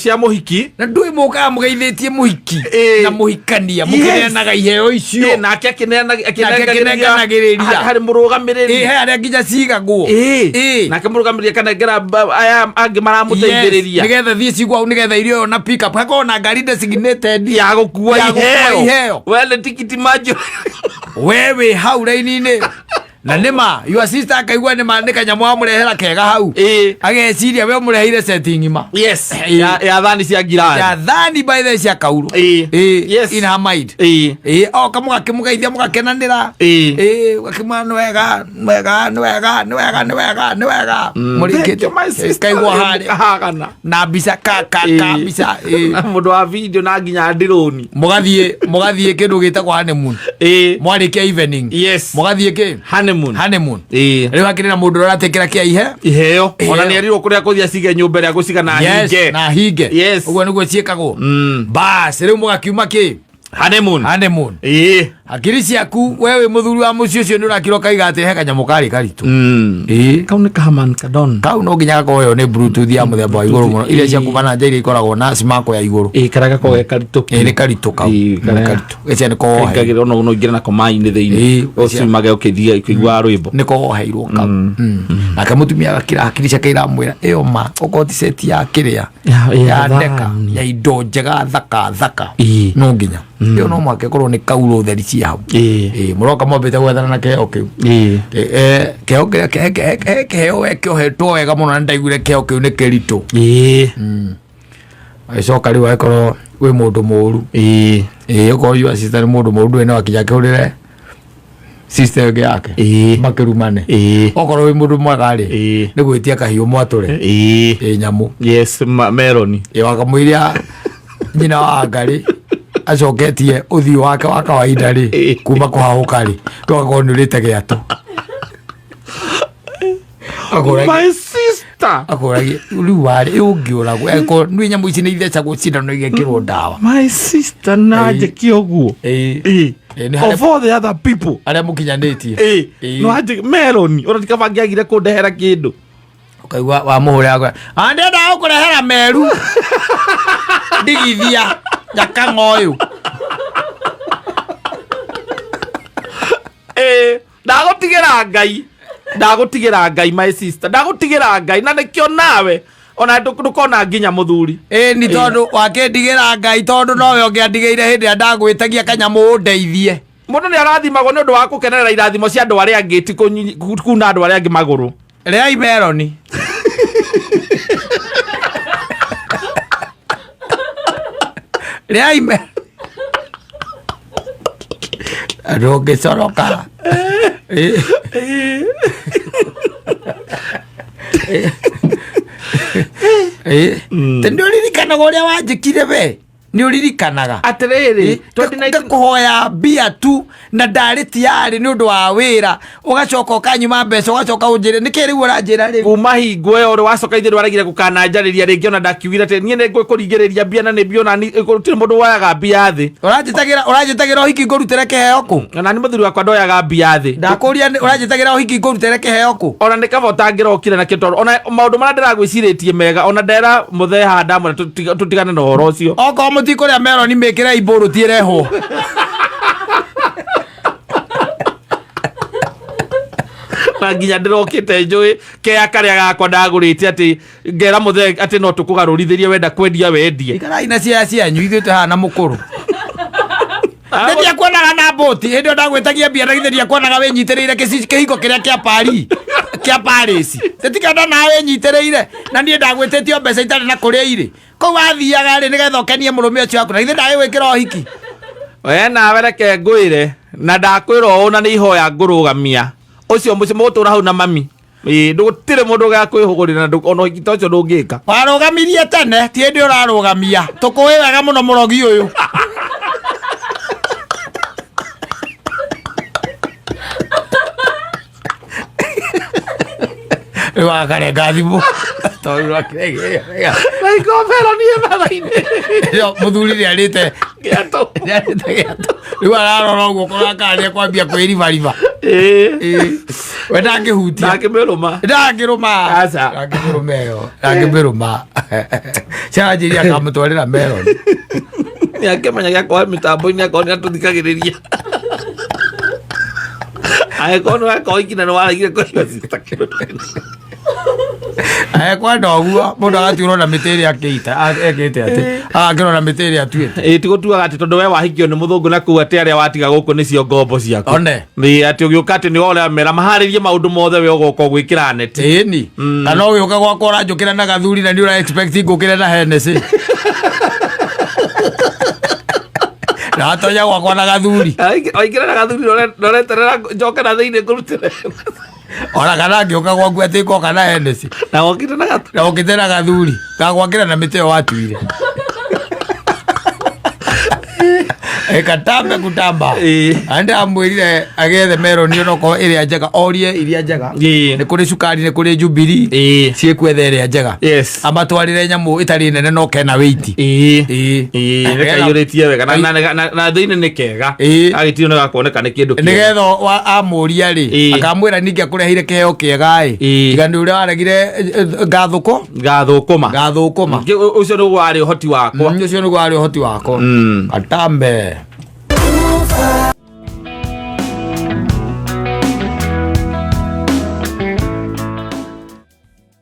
[SPEAKER 2] cia mũhiki.
[SPEAKER 1] Na ndũĩ mũkaga mũgeithĩtie mũhiki na mũhikania mũkĩneanaga iheo icio.
[SPEAKER 2] Nake
[SPEAKER 1] Nake akĩnenganagĩrĩria.
[SPEAKER 2] Harĩ mũrũgamĩrĩri.
[SPEAKER 1] He harĩa nginya cigagwo.
[SPEAKER 2] Nake mũrũgamĩrĩri akanengera aya angĩ maramũteithĩrĩria.
[SPEAKER 1] Yes, nĩgetha thiĩ cigwo hau, nĩgetha irio na pick up hakorwo na ngari designated
[SPEAKER 2] ya gũkua
[SPEAKER 1] ya gũkua
[SPEAKER 2] iheo.
[SPEAKER 1] Iheo.
[SPEAKER 2] We nĩ tikiti manjo.
[SPEAKER 1] We wĩ hau raini-inĩ na nĩma your sister akaigua nĩma nĩ kanyamũ wamũrehera kega hau, ageciria we ũmũreheire seti ng'ima.
[SPEAKER 2] Yes. Ya thani cia ngirathi.
[SPEAKER 1] Ya thani by the cia kauro.
[SPEAKER 2] Yes.
[SPEAKER 1] In her mind. Oka mũgakĩmũgeithia, mũgakenanĩra. Ũgakĩmwĩra nĩ wega, nĩ wega, nĩ wega, nĩ wega, nĩ wega, nĩ wega.
[SPEAKER 2] Thank you, my
[SPEAKER 1] Mũrĩkĩtie
[SPEAKER 2] sister.
[SPEAKER 1] kaigua harĩa
[SPEAKER 2] Mũkahagana.
[SPEAKER 1] Na mbica ka mbica.
[SPEAKER 2] Na mũndũ wa video na nginya ndironi.
[SPEAKER 1] Mũgathiĩ kĩndũ gĩtagwo honeymoon. Mwarĩkia evening.
[SPEAKER 2] Yes.
[SPEAKER 1] Mũgathiĩ kĩ?
[SPEAKER 2] Honeymoon.
[SPEAKER 1] Honeymoon. Rĩu hakĩrĩ na mũndũ ũrĩa ũratĩkĩra kĩa ihe
[SPEAKER 2] iheo.
[SPEAKER 1] Iheo.
[SPEAKER 2] Ona nĩ erirwo kũrĩa kũthiĩ acige nyũmba ĩrĩa gũciga na
[SPEAKER 1] Yes,
[SPEAKER 2] hinge.
[SPEAKER 1] na hinge.
[SPEAKER 2] Yes.
[SPEAKER 1] Ũguo nĩguo ciĩkagwo. Bas, rĩu mũgakiuma kĩ?
[SPEAKER 2] Honeymoon.
[SPEAKER 1] Honeymoon. Hakiri ciaku we wĩ mũthuri wa mũciĩ ũcio nĩ ũrakira ũkaiga atĩ he kanyamũ karĩ karitũ.
[SPEAKER 2] Kau nĩ kahaman kadon.
[SPEAKER 1] Kau no nginya gakorwo ĩyo nĩ bluetooth ya mũthemba wa igũrũ mũno, iria cia kuma na nja, iria ikoragwo na smako ya igũrũ.
[SPEAKER 2] Karĩa gakoragwo ge karitũ.
[SPEAKER 1] Nĩ karitũ kau.
[SPEAKER 2] Ĩĩ,
[SPEAKER 1] Nĩ
[SPEAKER 2] karĩa-
[SPEAKER 1] karitũ gĩcia nĩ kohe.
[SPEAKER 2] Kaingagĩra ona no ũingĩre nako maĩ-inĩ thĩinĩ, ũcimage ũkĩthiĩ ũkĩiguaga rwĩmbo.
[SPEAKER 1] Nĩ koheirwo kau. Nake mũtumia agakira, hakiri ciake iramwĩra ĩyo ma okorwo ti seti ya kĩrĩa
[SPEAKER 2] ya
[SPEAKER 1] ya ndeka
[SPEAKER 2] thani.
[SPEAKER 1] ya indo njega thaka thaka, no nginya ĩyo no mũhaka ĩkorwo nĩ kaurũ theri ciĩ hau. Mũroka mwambĩte gwethana na kĩheo kĩu. Kĩheo kĩrĩa he kĩheo we kĩohetwo wega mũno na ndaiguire kĩheo kĩu nĩ kĩritũ. Agĩcoka rĩu agĩkorwo wĩ mũndũ mũru, okorwo your sister nĩ mũndũ mũru, ndũĩ no akinya akĩhũrĩre sister ĩngĩ yake makĩrumane. Okorwo wĩ mũndũ mwega rĩ, nĩ gwĩtia kahiũ mwatũre nyamũ.
[SPEAKER 2] Yes, meroni.
[SPEAKER 1] Wakamũiria nyina wa ngarĩ acoketie ũthiũ wake wa kawaida rĩ kuma kũhahũka rĩ, tũgakorwo nĩ ũrĩte gĩatũ.
[SPEAKER 2] My sister.
[SPEAKER 1] Akũragia rĩu warĩ ũngĩũragwo angĩkorwo nĩ nyamũ ici nĩ ithecagwo cindano igekĩrwo ndawa.
[SPEAKER 2] My sister na njĩke ũguo?
[SPEAKER 1] Nĩ
[SPEAKER 2] Of all the other people
[SPEAKER 1] arĩa mũkinyanĩtie.
[SPEAKER 2] No anjĩke meroni ona tikaba angĩagire kũndehera kĩndũ.
[SPEAKER 1] Ũkaigua wamũhũrĩra akwa, "Ah, ndĩrenda gũkũrehera meru ndigithia njakang'a ũyũ."
[SPEAKER 2] Ndagũtigĩra Ngai, ndagũtigĩra Ngai, my sister, ndagũtigĩra Ngai, na nĩkĩo nawe ona ndũkona nginya mũthuri.
[SPEAKER 1] Ĩ ni tondũ wakĩndigĩra Ngai, tondũ nowe ũngĩandigĩire hĩndĩ ĩrĩa ndagwĩtagia kanyamũ ũndeithie.
[SPEAKER 2] Mũndũ nĩ arathimagwo nĩ ũndũ wa gũkenerera irathimo cia andũ arĩa angĩ, ti kuna andũ arĩa angĩ magũrũ.
[SPEAKER 1] Rĩai meroni. Rĩai me ndũngĩcoroka. Ĩ. Nĩ ũririkanaga ũrĩa wanjĩkire we? Nĩ ũririkanaga?
[SPEAKER 2] Atĩrĩrĩ,
[SPEAKER 1] Ngakũhoya mbia tu na ndarĩ tiarĩ nĩ ũndũ wa wĩra, ũgacoka ũkanyuma mbeca, ũgacoka ũnjĩre nĩkĩ rĩu ũranjĩra rĩu?
[SPEAKER 2] Kuma hingo ĩyo rĩ wacoka ithe ndwaregire gũkananjarĩria rĩngĩ, ona ndakiugire atĩ niĩ nĩ ngũkũringĩrĩria mbia na nĩ mbia ona gũtirĩ mũndũ woyaga mbia thĩ.
[SPEAKER 1] Ũranjĩtagĩra ũhiki ngũrutĩre kĩheo kũ?
[SPEAKER 2] Ona nĩ mũthuri wakwa ndoyaga mbia thĩ.
[SPEAKER 1] Ndakũria ũranjĩtagĩra ũhiki ngũrutĩre kĩheo kũ?
[SPEAKER 2] Ona nĩ kaba ũtangĩrokire nakĩo, tondũ ona maũndũ marĩa ndĩragwĩcirĩtie mega, ona ndera mũthee haha ndamwĩra tũtigane na ũhoro ũcio.
[SPEAKER 1] Okorwo mũtikũrĩa meroni, mĩkĩre imbũrũ tiĩrehwo.
[SPEAKER 2] Na nginya ndĩrokĩte njũĩ kea karĩa gakwa ndagũrĩte atĩ ngera mũthee atĩ no tũkũgarũrithĩrie, wenda kwendia wendie.
[SPEAKER 1] Ikarai na ciaya cianyu, ithuĩ twĩ haha na mũkũrũ. Nĩ kuonaga na mbũti hĩndĩ ĩyo ndagwĩtagia mbia, na githĩ ndiakuonaga wĩnyitĩrĩire kĩhingo kĩrĩa kĩa Paris, kĩa Paris? Tĩtikenda nawe wĩnyitĩrĩire na niĩ ndagwĩtĩtio mbeca itarĩ na kũrĩa irĩ kũu wathiaga rĩ, nĩgetha ũkenie mũrũme ũcio waku, na githĩ ndagĩgwĩkĩra ũhiki?
[SPEAKER 2] We nawe reke ngwĩre, na ndakwĩra ũũ, na nĩ ihoya ngũrũgamia ũcio mũciĩ mũgũtũra hau na mami. Ĩĩ, gũtirĩ mũndũ ũgakwĩhũgũrĩra na ona ũhiki ta ũcio ndũngĩka.
[SPEAKER 1] Warũgamirie tene, ti hĩndĩ ũrarũgamia, tũkũĩ wega mũno mũrogi ũyũ. Rĩu akarenga thimũ tondũ
[SPEAKER 2] Naikobero niĩ metha-inĩ.
[SPEAKER 1] Mũthuri nĩ arĩte
[SPEAKER 2] Gĩatũ.
[SPEAKER 1] Nĩ arĩte gĩatũ. Rĩu ararora ũguo kũrakaria kwambia kwĩribariba.
[SPEAKER 2] Ĩĩ.
[SPEAKER 1] We ndangĩhutia.
[SPEAKER 2] Ndangĩmĩrũma.
[SPEAKER 1] Ndangĩrũma.
[SPEAKER 2] Aca.
[SPEAKER 1] Ndangĩmĩrũma ĩyo. Ndangĩmĩrũma. Ciaranjĩria akamũtwarĩra melon.
[SPEAKER 2] Nĩ akĩmenya gĩa kwaga mĩtambo-inĩ akorwo nĩ atũthikagĩrĩria. Angĩkorwo nĩ weka ũhiki na nĩ waregire kũnyua sister kĩndũ.
[SPEAKER 1] Kwenda ũguo mũndũ agatuĩrwo na mĩtĩ ĩrĩa akĩita ekĩte atĩ agakĩrwo na mĩtĩ ĩrĩa atuĩte.
[SPEAKER 2] Ĩĩ ti gũtuaga atĩ tondũ we wahikio nĩ mũthũngũ na kuu atĩ arĩa watiga gũkũ nĩcio ngombo ciaku.
[SPEAKER 1] One.
[SPEAKER 2] Ĩĩ atĩ ũgĩũka atĩ nĩ ũramera maharĩrie maũndũ mothe we ũgoka gwĩkĩra neti.
[SPEAKER 1] Ĩni. Kana ũgĩũka gwakwa ũranjũkĩra na gathuri na nĩ ũra expect ngũkĩre na Hennessy. Na watonya gwakwa na gathuri.
[SPEAKER 2] Waingĩra na gathuri na ũreterera njoke na thĩinĩ ngũrutĩre.
[SPEAKER 1] Ona kana ngĩũka gwaku atĩ ngoka na Hennessy.
[SPEAKER 2] Na wokire na gathuri.
[SPEAKER 1] Na ũkĩte na gathuri. Gagwakĩra na mĩtĩ ĩyo watuire. Ekatambe kutamba.
[SPEAKER 2] Ĩĩ.
[SPEAKER 1] Ande amwĩrire agethe meroni onokorwo ĩrĩa njega orie iria njega.
[SPEAKER 2] Ĩĩ.
[SPEAKER 1] Nĩ kũrĩ cukari nĩ kũrĩ Jubilee.
[SPEAKER 2] Ĩĩ.
[SPEAKER 1] Ciĩkwetha ĩrĩa njega.
[SPEAKER 2] Yes.
[SPEAKER 1] Amatwarĩre nyamũ ĩtarĩ nene no kena wĩiti.
[SPEAKER 2] Ĩĩ.
[SPEAKER 1] Ĩĩ.
[SPEAKER 2] Ĩĩ, nĩ kaiyũrĩtie wega na, na, na, na thĩinĩ nĩ kega
[SPEAKER 1] Ĩĩ.
[SPEAKER 2] agĩtio nĩ gakuoneka nĩ kĩndũ kĩega.
[SPEAKER 1] Nĩgetha amũria rĩ
[SPEAKER 2] Ĩĩ.
[SPEAKER 1] akamwĩra ningĩ akũreheire kĩheo kĩega ĩ
[SPEAKER 2] Ĩĩ.
[SPEAKER 1] tiga nĩ ũrĩa waregire ngathũkũ
[SPEAKER 2] Gathũkũma
[SPEAKER 1] ngathũkũma.
[SPEAKER 2] Ũcio nĩguo warĩ ũhoti wakwa.
[SPEAKER 1] Ũcio nĩguo warĩ ũhoti wakwa. Atambe.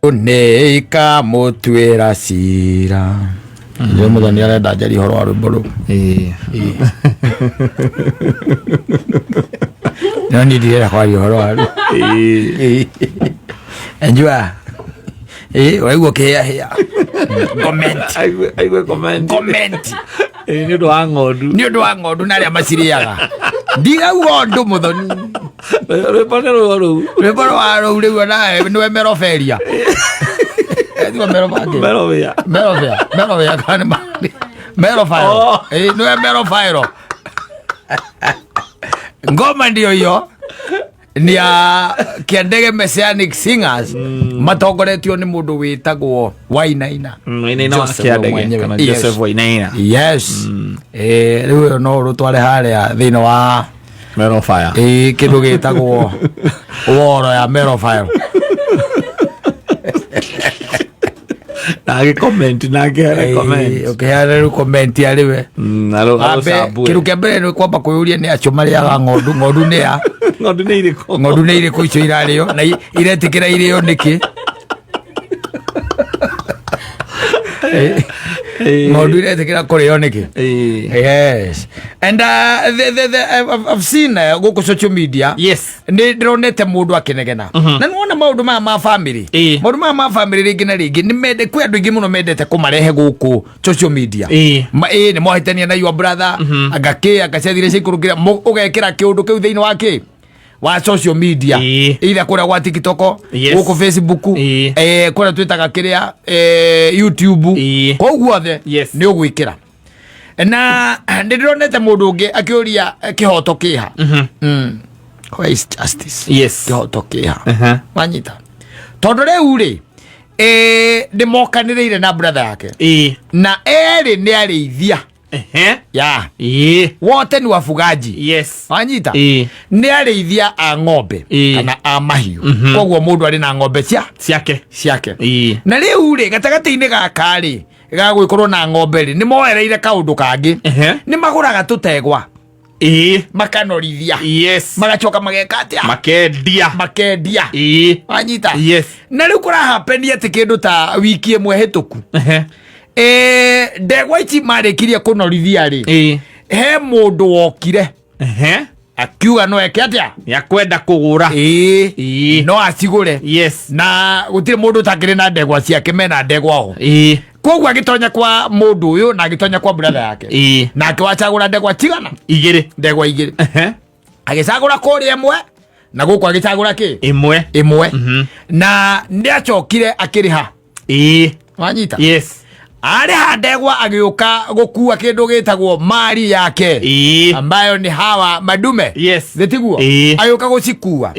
[SPEAKER 1] Nĩ ikamũtuĩra cira. Nĩ mũthoni arenda njarie ũhoro wa rwĩmbo rũu. No niĩ ndirenda kwaria ũhoro wa rũu. Enjua. Waigua ũkĩhĩahĩa. Comment.
[SPEAKER 2] Aigue comment.
[SPEAKER 1] Comment.
[SPEAKER 2] Ĩĩ, nĩ ũndũ wa ng'ondu.
[SPEAKER 1] Nĩ ũndũ wa ng'ondu na arĩa macirĩaga. Ndirauga ũndũ mũthoni.
[SPEAKER 2] Rwĩmbo nĩ rũo rũu.
[SPEAKER 1] Rwĩmbo rwa rũu rĩu onawe nĩwe meroberia. Tigo merobangĩ.
[SPEAKER 2] Merobĩa.
[SPEAKER 1] Merobea. Merobea kana nĩ merofairo.
[SPEAKER 2] Oh.
[SPEAKER 1] Nĩwe merofairo. Ngoma ndio hiyo. Ni ya Kiandege Messianic Singers matongoretio nĩ mũndũ wĩtagwo Wainaina.
[SPEAKER 2] Wainaina wa
[SPEAKER 1] Joseph
[SPEAKER 2] Kĩandege,
[SPEAKER 1] mwenyewe.
[SPEAKER 2] kana
[SPEAKER 1] Yes.
[SPEAKER 2] Joseph Wainaina.
[SPEAKER 1] Yes. Rĩu ĩyo no ũrũtware harĩa thĩinĩ wa
[SPEAKER 2] Merofire.
[SPEAKER 1] Kĩndũ gĩtagwo woro ya merofairo.
[SPEAKER 2] Na agĩ-comment, na akĩheana comment.
[SPEAKER 1] Ũkĩheana rĩu comment arĩ we.
[SPEAKER 2] Ambe
[SPEAKER 1] Kĩndũ kĩa mbere nĩ kwamba kwĩyũria nĩ acio marĩaga ng'ondu, ng'ondu nĩ a?
[SPEAKER 2] Ng'ondu nĩ irĩkũ?
[SPEAKER 1] Ng'ondu nĩ irĩkũ icio irarĩo na iretĩkĩra irĩo nĩkĩ? Ng'ondu iretĩkĩra kũrĩo nĩkĩ? Yes. And I've seen gũkũ social media.
[SPEAKER 2] Yes.
[SPEAKER 1] Nĩ ndĩronete mũndũ akĩnegena. Na nĩwona maũndũ maya ma family. Maũndũ maya ma family rĩngĩ na rĩngĩ nĩ mende kwĩ andũ aingĩ mũno mendete kũmarehe gũkũ social media. Nĩ mwahĩtania na your brother, anga kĩ, anga ciathire ciaikũrũkire, ũgekĩra kĩũndũ kĩu thĩinĩ wa kĩ? Wa social media. Either kũrĩa gwa TikTok, gũkũ Facebook, kũrĩa twĩtaga kĩrĩa, YouTube. Kũu guothe nĩ ũgwĩkĩra. Na nĩ ndĩronete mũndũ ũngĩ akĩũria kĩhoto kĩha. Where is justice?
[SPEAKER 2] Yes.
[SPEAKER 1] Kĩhoto kĩha. Wanyita. Tondũ rĩu rĩ, nĩ mokanĩrĩire na brother yake. Na erĩ nĩ arĩithia. Ya. Wote ni wafugaji.
[SPEAKER 2] Yes.
[SPEAKER 1] Wanyita. Nĩ arĩithia a ng'ombe kana a mahiũ. Koguo mũndũ arĩ na ng'ombe
[SPEAKER 2] ciake.
[SPEAKER 1] Ciake. Na rĩu rĩ, gatagatĩ-inĩ gaka rĩ, ga gwĩkorwo na ng'ombe rĩ, nĩ moereire kaũndũ kangĩ. Nĩ magũraga tũtegwa. Makanorithia.
[SPEAKER 2] Yes.
[SPEAKER 1] Magacoka mageka atĩa?
[SPEAKER 2] Makendia.
[SPEAKER 1] Makendia. Wanyita.
[SPEAKER 2] Yes.
[SPEAKER 1] Na rĩu kũrahapenia atĩ kĩndũ ta wiki ĩmwe hĩtũku. Ndegwa ici marĩkirie kũnorithia rĩ, he mũndũ wokire. Akiuga no eke atĩa?
[SPEAKER 2] Nĩ akwenda kũgũra.
[SPEAKER 1] No acigũre.
[SPEAKER 2] Yes.
[SPEAKER 1] Na gũtirĩ mũndũ ũtakĩrĩ na ndegwa ciake, mena ndegwa o. Koguo agĩtonya kwa mũndũ ũyũ na agĩtonya kwa brother yake. Nake wacagũra ndegwa cigana?
[SPEAKER 2] Igĩrĩ.
[SPEAKER 1] Ndegwa igĩrĩ. Agĩcagũra kũrĩa ĩmwe na gũkũ agĩcagũra kĩ?
[SPEAKER 2] Ĩmwe.
[SPEAKER 1] Ĩmwe. Na nĩ acokire akĩrĩha. Wanyita?
[SPEAKER 2] Yes.
[SPEAKER 1] Arĩha ndegwa agĩũka gũkua kĩndũ gĩtagwo mari yake, ambayo ni hawa madume. Gĩtiguo? Agĩũka gũcikua.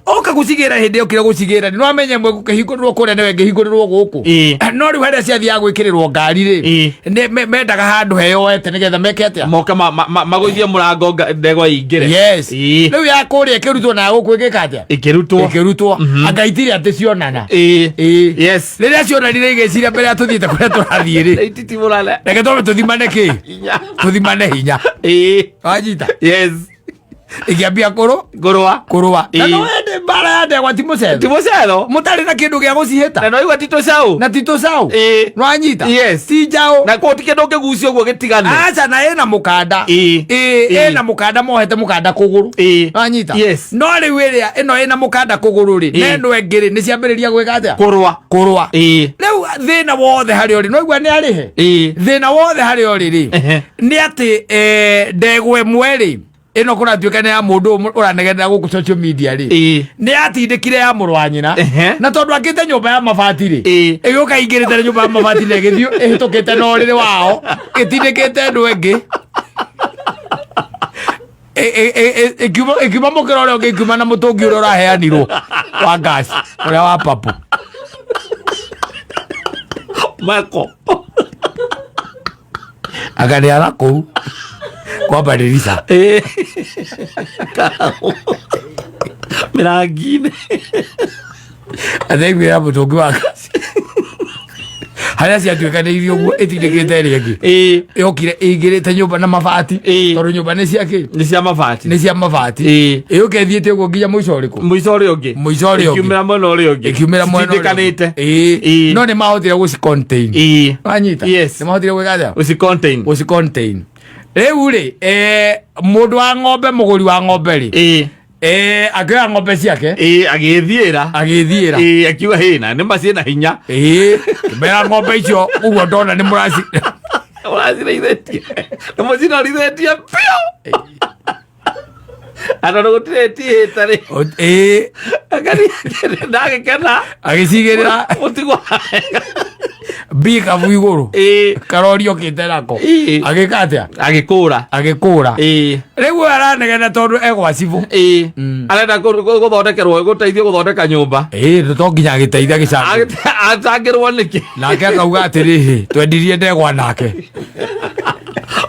[SPEAKER 1] Oka gũcigĩra, hĩndĩ yokire gũcigĩra, nĩ wamenya ĩmwe gũkĩhingũrĩrwo kũrĩa, nĩwe ĩngĩhingũrĩrwo gũkũ. No rĩu harĩa ciathiaga gwĩkĩrĩrwo ngari rĩ, nĩ mendaga handũ heyoete nĩgetha meke atĩa?
[SPEAKER 2] Moke magũithie mũrango ndegwa ĩingĩre.
[SPEAKER 1] Rĩu ya kũrĩa ĩkĩrutwo na ya gũkũ ĩgĩka atĩa?
[SPEAKER 2] Ĩkĩrutwo.
[SPEAKER 1] Ĩkĩrutwo. Anga itirĩ atĩ cionana. Rĩrĩa cionanire, igĩciria mbere ya tũthiĩte kũrĩa tũrathiĩ rĩ,
[SPEAKER 2] Ititimũrane.
[SPEAKER 1] Reke twambe tũthimane kĩ?
[SPEAKER 2] Hinya.
[SPEAKER 1] Tũthimane hinya. Wanyita?
[SPEAKER 2] Yes.
[SPEAKER 1] Ĩkĩambia kũrũ
[SPEAKER 2] Ngũrũa.
[SPEAKER 1] Kũrũa na no wende mbara ya ndegwa ti
[SPEAKER 2] Ti
[SPEAKER 1] mũcetho.
[SPEAKER 2] mũcetho.
[SPEAKER 1] Mũtarĩ na kĩndũ gĩa
[SPEAKER 2] Na
[SPEAKER 1] gũcihĩta.
[SPEAKER 2] no igua ti tũcaũ.
[SPEAKER 1] Na ti tũcaũ. Nwanyita?
[SPEAKER 2] Yes.
[SPEAKER 1] Ti njaũ.
[SPEAKER 2] Na kũu ti kĩndũ ũngĩgucia ũguo gĩtigane.
[SPEAKER 1] Aca, na ĩna mũkanda. Ĩna mũkanda, mohete mũkanda kũgũrũ. Nwanyita?
[SPEAKER 2] Yes.
[SPEAKER 1] No rĩu ĩrĩa ĩno ĩna mũkanda kũgũrũ rĩ, na ĩno ĩngĩ rĩ, nĩ ciambĩrĩria gwĩka atĩa?
[SPEAKER 2] Kũrũa.
[SPEAKER 1] Kũrũa. Rĩu thĩna wothe harĩa ũrĩ, noigua nĩ arĩhe. Thĩna wothe harĩa ũrĩ rĩ, nĩ atĩ ndegwa ĩmwe rĩ, ĩno kũratuĩka nĩ ya mũndũ ũmwe ũranegenera gũkũ social media rĩ, nĩ yatindĩkire ya mũrũ wa nyina. Na tondũ akĩte nyũmba ya mabati rĩ, ĩgĩũka ingĩrĩte na nyũmba ya mabati na ĩgĩthiĩ ĩhĩtũkĩte na ũrĩrĩ wao ĩtindĩkĩte ndũ ĩngĩ. Ĩkiuma mũkĩra ũrĩa ũngĩ, ĩkiuma na mũtũngi ũrĩa ũraheanirwo wa gas, ũrĩa wa papu.
[SPEAKER 2] Mako.
[SPEAKER 1] Anga nĩ ara kũu kwamba ndirica.
[SPEAKER 2] Mĩrangi-inĩ.
[SPEAKER 1] Atheiguĩra mũtũngi wa gas harĩa ciatuĩkanĩirie ũguo ĩtindĩkĩte ĩrĩa ĩngĩ. Yokire ĩingĩrĩte nyũmba na mabati. Tondũ nyũmba nĩ cia kĩ?
[SPEAKER 2] Nĩ cia mabati.
[SPEAKER 1] Nĩ cia mabati. Ĩyũke ĩthiĩte ũguo nginya mũico ũrĩkũ?
[SPEAKER 2] Mũico ũrĩa ũngĩ.
[SPEAKER 1] Mũico ũrĩa ũngĩ.
[SPEAKER 2] Ĩkiumĩra mwena ũrĩa ũngĩ.
[SPEAKER 1] Ĩkiumĩra mwena ũrĩa ũngĩ.
[SPEAKER 2] Citindĩkanĩte.
[SPEAKER 1] No nĩ mahotire gũci contain. Wanyita?
[SPEAKER 2] Yes.
[SPEAKER 1] Nĩ mahotire gwĩka atĩa?
[SPEAKER 2] Gũci contain.
[SPEAKER 1] Gũci contain. Rĩu rĩ, mũndũ wa ng'ombe, mũgũri wa ng'ombe rĩ, akĩoya ng'ombe ciake.
[SPEAKER 2] Agĩthiĩra.
[SPEAKER 1] Agĩthiĩra.
[SPEAKER 2] Akiuga hĩna nĩ ma ciĩna hinya.
[SPEAKER 1] Kĩmera ng'ombe icio ũguo ndona nĩ mũraci
[SPEAKER 2] Ũracirĩithĩtie, nĩ mũcinorithĩtie biũ andũ gũtirĩ tihĩta rĩ. Ndagĩkena.
[SPEAKER 1] Agĩcigĩrĩra.
[SPEAKER 2] Mũtigwa.
[SPEAKER 1] Mbikabu igũrũ. Karori okĩte nako. Agĩka atĩa?
[SPEAKER 2] Agĩkũra.
[SPEAKER 1] Agĩkũra. Rĩu ũyũ aranegena tondũ egwa cibũ.
[SPEAKER 2] Arenda gũthondekerwo, gũteithio gũthondeka nyũmba.
[SPEAKER 1] To nginya agĩteithia gĩcangĩ.
[SPEAKER 2] Acangĩrwo nĩkĩ?
[SPEAKER 1] Nake akauga atĩrĩrĩ, twendirie ndegwa nake.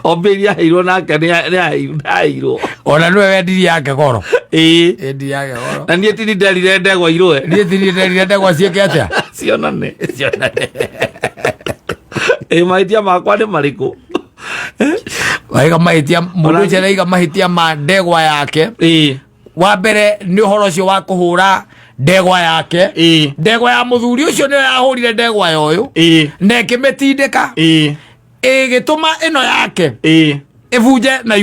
[SPEAKER 2] Ombe iria aheirwo nake nĩ aheirwo.
[SPEAKER 1] Ona nĩwe wendirie yake goro. Endirie yake goro.
[SPEAKER 2] Na niĩ tini nderire ndegwa irũe.
[SPEAKER 1] Niĩ tini nderire ndegwa ciĩke atĩa?
[SPEAKER 2] Cionane. Ĩ, mahĩtia makwa nĩ marĩkũ?
[SPEAKER 1] Waiga mahĩtia, mũndũ ũcio araiga mahĩtia ma ndegwa yake. Wa mbere nĩ ũhoro ũcio wa kũhũra ndegwa yake. Ndegwa ya mũthuri ũcio nĩyo yahũrire ndegwa ya ũyũ na ĩkĩmĩtindĩka, ĩgĩtũma ĩno yake ĩbunje na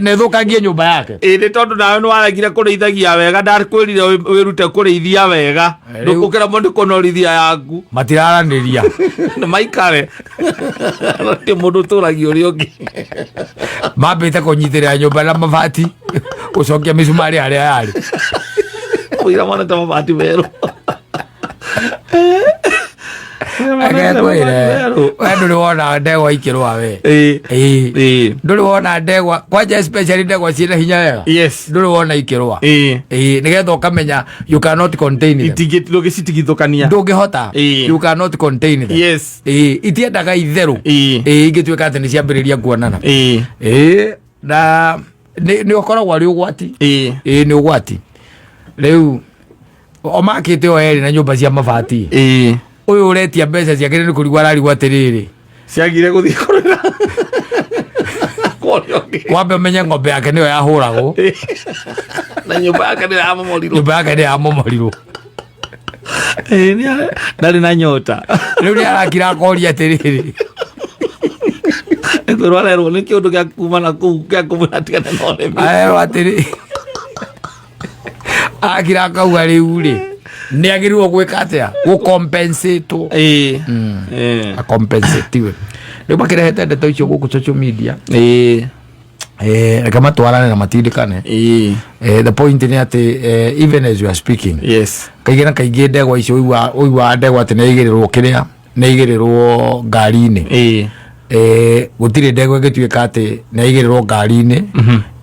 [SPEAKER 1] na ĩthũkangie nyũmba yake.
[SPEAKER 2] Nĩ tondũ nawe nĩ waregire kũrĩithagia wega. Ndakwĩrire wĩrute kũrĩithia wega. Ũkĩremwo nĩ kũnorithia yaku.
[SPEAKER 1] Matiraranĩria.
[SPEAKER 2] Nĩ maikare ti mũndũ ũtũragia ũrĩa ũngĩ.
[SPEAKER 1] Mambĩte kũnyitĩrĩra nyũmba na mabati, gũcokia mĩcumarĩ harĩa yarĩ.
[SPEAKER 2] Ũira monete mabati merũ.
[SPEAKER 1] Agekwĩre we ndũrĩ wona ndegwa ikĩrũa we. Ndũrĩ wona ndegwa, kwanja especially ndegwa ciĩna hinya wega. Ndũrĩ wona ikĩrũa. Nĩgetha ũkamenya you cannot contain them.
[SPEAKER 2] Ndũngĩcitigithũkania.
[SPEAKER 1] Ndũngĩhota. You cannot contain them. Itiendaga itherũ. Ingĩtuĩka atĩ nĩ ciambĩrĩria kuonana. Na nĩ ũkoragwo arĩ ũgwati. Nĩ ũgwati. Rĩu o makĩte o erĩ na nyũmba cia mabati. Ũyũ ũretia mbeca ciake nĩ kũrigwo ararigwo atĩrĩrĩ,
[SPEAKER 2] Ciagire gũthiĩ kũrĩra kwa ũrĩa ũngĩ.
[SPEAKER 1] Wambe ũmenye ng'ombe yake nĩyo yahũragwo.
[SPEAKER 2] Na nyũmba yake nĩ yamomorirwo.
[SPEAKER 1] Nyũmba yake nĩ yamomorirwo.
[SPEAKER 2] Ndarĩ na nyota.
[SPEAKER 1] Rĩu nĩ arakira akoria atĩrĩrĩ,
[SPEAKER 2] nĩ kwĩrwo arerwo nĩ kĩũndũ gĩa kuma na kũu gĩa kũmwĩra atigane na ũrĩmi.
[SPEAKER 1] Arerwo atĩrĩ, akira akauga rĩu rĩ, nĩ agĩrĩirwo gwĩka atĩa? Gũcompensatwo. Acompensatiwe. Rĩu makĩrehete ndeto icio gũkũ social media. Reke matwarane na matindĩkane. The point nĩ atĩ even as you are speaking, kaingĩ na kaingĩ ndegwa icio ũiguaga ndegwa atĩ nĩ yaigĩrĩrwo kĩrĩa Nĩ aigĩrĩrwo ngari-inĩ. Gũtirĩ ndegwa ĩngĩtuĩka atĩ nĩ aigĩrĩrwo ngari-inĩ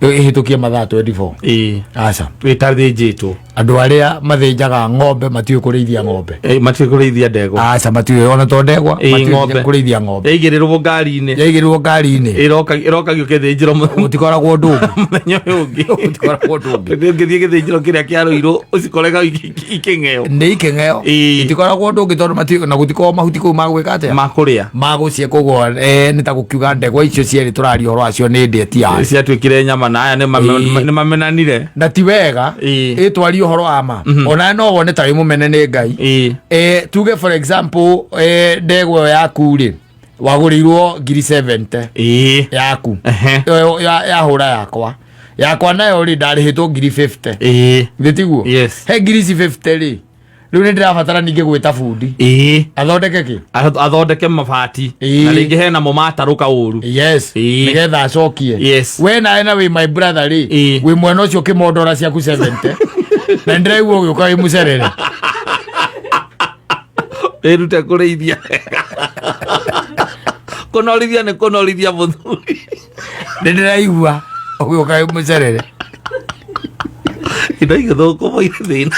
[SPEAKER 1] ĩhĩtũkie mathaa 24. Aca.
[SPEAKER 2] Ĩtathĩnjĩtwo.
[SPEAKER 1] Andũ arĩa mathĩnjaga ng'ombe matiũĩ kũrĩithia ng'ombe.
[SPEAKER 2] Matiũĩ kũrĩithia ndegwa.
[SPEAKER 1] Aca, matiũĩ ona to ndegwa. Matiũĩ
[SPEAKER 2] ng'ombe.
[SPEAKER 1] Kũrĩithia ng'ombe.
[SPEAKER 2] Yaigĩrĩrwo ngari-inĩ.
[SPEAKER 1] Yaigĩrĩrwo ngari-inĩ.
[SPEAKER 2] Ĩrokagio kĩthĩnjĩro
[SPEAKER 1] gũtikoragwo ũndũ ũngĩ.
[SPEAKER 2] Mũthenya ũyũ ũngĩ.
[SPEAKER 1] Gũtikoragwo ũndũ ũngĩ.
[SPEAKER 2] Ũngĩthiĩ gĩthĩnjĩro kĩrĩa kĩa Rũirũ ũcikorega ikĩng'eo.
[SPEAKER 1] Nĩ ikĩng'eo. Itikoragwo ũndũ ũngĩ tondũ matiũĩ na gũtikoragwo mahuti kũu magwĩka atĩa.
[SPEAKER 2] Makũrĩa.
[SPEAKER 1] Magũcie koguo nĩ ta gũkiuga ndegwa icio cierĩ tũraria ũhoro wacio nĩ ndĩe ti yayo.
[SPEAKER 2] Ciatuĩkire nyama na aya nĩ mamenanire.
[SPEAKER 1] Na ti wega ĩtwarie ũhoro wa ma ona no wone ta wĩ mũmene nĩ Ngai. Tuge for example, ndegwa ĩyo yaku rĩ, wagũrĩirwo ngiri 70 yaku. Ĩyo yahũra yakwa nayo rĩ, ndarĩhĩtwo ngiri 50. Githĩ tiguo?
[SPEAKER 2] Yes.
[SPEAKER 1] He ngiri ici 50 rĩ, rĩu nĩ ndĩrabatara ningĩ gwĩta bundi athondeke kĩ.
[SPEAKER 2] Athondeke mabati. Na rĩngĩ hena mo matarũka ũru.
[SPEAKER 1] Yes. Nĩgetha acokie. We nawe na wĩ my brother rĩ, wĩ mwena ũcio ũkĩmondora ciaku 70 na ndĩraigua ũgĩũka wĩ mũcerere.
[SPEAKER 2] Wĩrute kũrĩithia. Kũnorithia nĩ kũnorithia mũthuri.
[SPEAKER 1] Nĩ ndĩraigua ũgĩũka wĩ mũcerere.
[SPEAKER 2] Indo igĩthũkũma irĩ thĩna.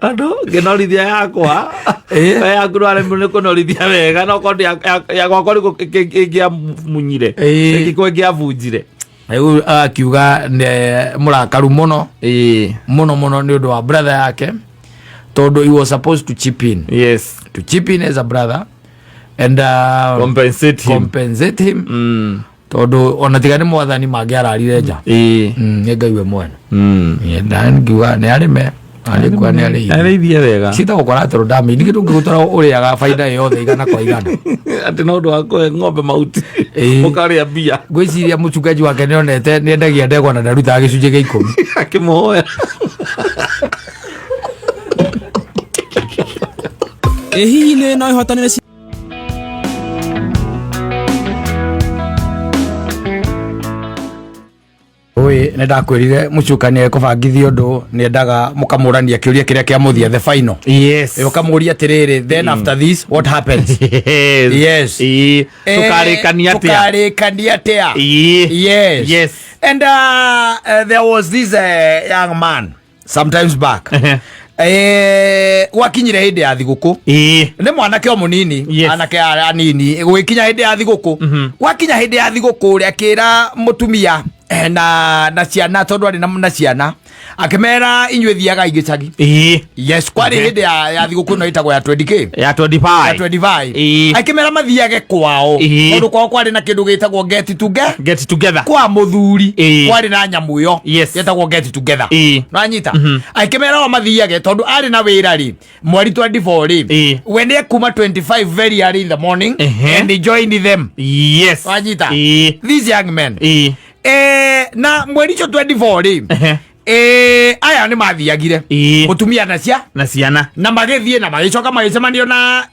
[SPEAKER 2] Andũ ngĩnorithia yakwa. We yaku ndwaremwo nĩ kũnorithia wega no korwo ya gwakwa rĩu ĩngĩamunyire. Ĩngĩkorwo ĩngĩabunjire.
[SPEAKER 1] Rĩu akiuga nĩ mũrakaru mũno mũno mũno nĩ ũndũ wa brother yake tondũ he was supposed to chip in. To chip in as a brother and
[SPEAKER 2] compensate him.
[SPEAKER 1] Compensate him. Tondũ ona tiga nĩ mwathani mangĩararire nja. Nĩ Ngai we mwene. Na ngiuga nĩ arĩme arĩkua nĩ arĩithie.
[SPEAKER 2] Arĩithie wega.
[SPEAKER 1] Ciĩtagwo collateral damage. Ningĩ ndũngĩgũtwara ũrĩaga baida yothe igana kwa igana.
[SPEAKER 2] Atĩ no ũndũ wa kũhe ng'ombe mahuti ũkarĩa mbia.
[SPEAKER 1] Ngwĩciria mũchungaji wake nĩonete nĩendagia ndegwa na ndarutaga gĩcunjĩ gĩa 10.
[SPEAKER 2] Akĩmũhoera.
[SPEAKER 3] Ĩ hihi nĩ no ĩhotanĩre?
[SPEAKER 1] Oi, nĩ ndakwĩrire mũcukani ekũbangithia ũndũ nĩendaga mũkamũrania kĩũria kĩrĩa kĩa mũthia, the final. Ũkamũria atĩrĩrĩ, then after this what happens? Yes.
[SPEAKER 2] Tũkarĩkania atĩa?
[SPEAKER 1] Tũkarĩkania atĩa? Yes. And there was this young man sometimes back. Gwakinyire hĩndĩ ya thigũkũ. Nĩ mwanake o mũnini. Anake anini gũgĩkinya hĩndĩ ya thigũkũ, gwakinya hĩndĩ ya thigũkũ rĩ, akĩra mũtumia na ciana tondũ arĩ na ciana, akĩmera inyuĩ thiaga igĩcagi. Yes, kwarĩ hĩndĩ ya thigũkũ ĩno ĩtagwo ya 20K.
[SPEAKER 2] Ya 25.
[SPEAKER 1] Ya 25. Akĩmera mathiage kwao tondũ kwao kwarĩ na kĩndũ gĩtagwo get together.
[SPEAKER 2] Get together.
[SPEAKER 1] Kwa mũthuri kwarĩ na nyamũ ĩyo yetagwo get together. Nanyita akĩmera o mathiage tondũ arĩ na wĩra rĩ, mweri 24 rĩ, we nĩ ekuma 25 very early in the morning and he joined them. Wanyita? These young men, na mweri ũcio 24 rĩ, aya nĩ mathiagire mũtumia na cia
[SPEAKER 2] na ciana
[SPEAKER 1] na magĩthiĩ na magĩcoka magĩcemanio na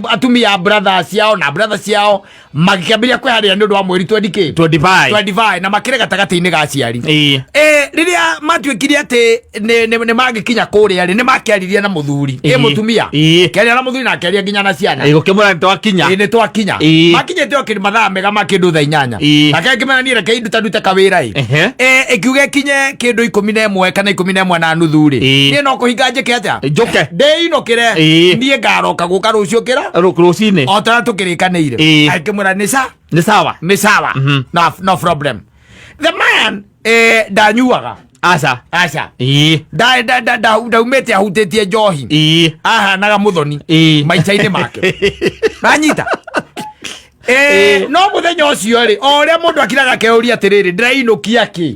[SPEAKER 1] atumia a brother ciao na brother ciao magĩkĩambĩrĩria kwĩharĩria nĩ ũndũ wa mweri 20K.
[SPEAKER 2] 25.
[SPEAKER 1] 25 na makĩrĩ gatagatĩ-inĩ ga aciari. Rĩrĩa matuĩkire atĩ nĩ mangĩkinya kũrĩa rĩ, nĩ makĩaririe na mũthuri mũtumia kĩaria na mũthuri na akĩaria nginya na ciana.
[SPEAKER 2] Gũkĩmwĩra nĩ twakinya.
[SPEAKER 1] Nĩ twakinya. Makinyĩte o kĩndũ mathaa mega ma kĩndũ thaa 8. Nake akĩmera niĩ reke nduta ndute kawĩra ĩ. Ĩkiuga ĩkinye kĩndũ 11 kana 11:30 rĩ, niĩ no kũhinga njĩke atĩa?
[SPEAKER 2] Njũke.
[SPEAKER 1] Ndĩinũkĩre. Niĩ ngaroka gũka rũciũ kĩra
[SPEAKER 2] rũcinĩ.
[SPEAKER 1] O ta ũrĩa tũkĩrĩkanĩire. Akĩmwĩra nĩ sa
[SPEAKER 2] Nĩ sawa.
[SPEAKER 1] Nĩ sawa. No, no problem. The man ndanyuaga.
[SPEAKER 2] Aca.
[SPEAKER 1] Aca. Ndaumĩte ahutĩtie njohi. Ahanaga mũthoni maica-inĩ make. Nanyita. No mũthenya ũcio rĩ, o ũrĩa mũndũ akiraga akeyũria atĩrĩrĩ, ndĩrainũkia kĩ?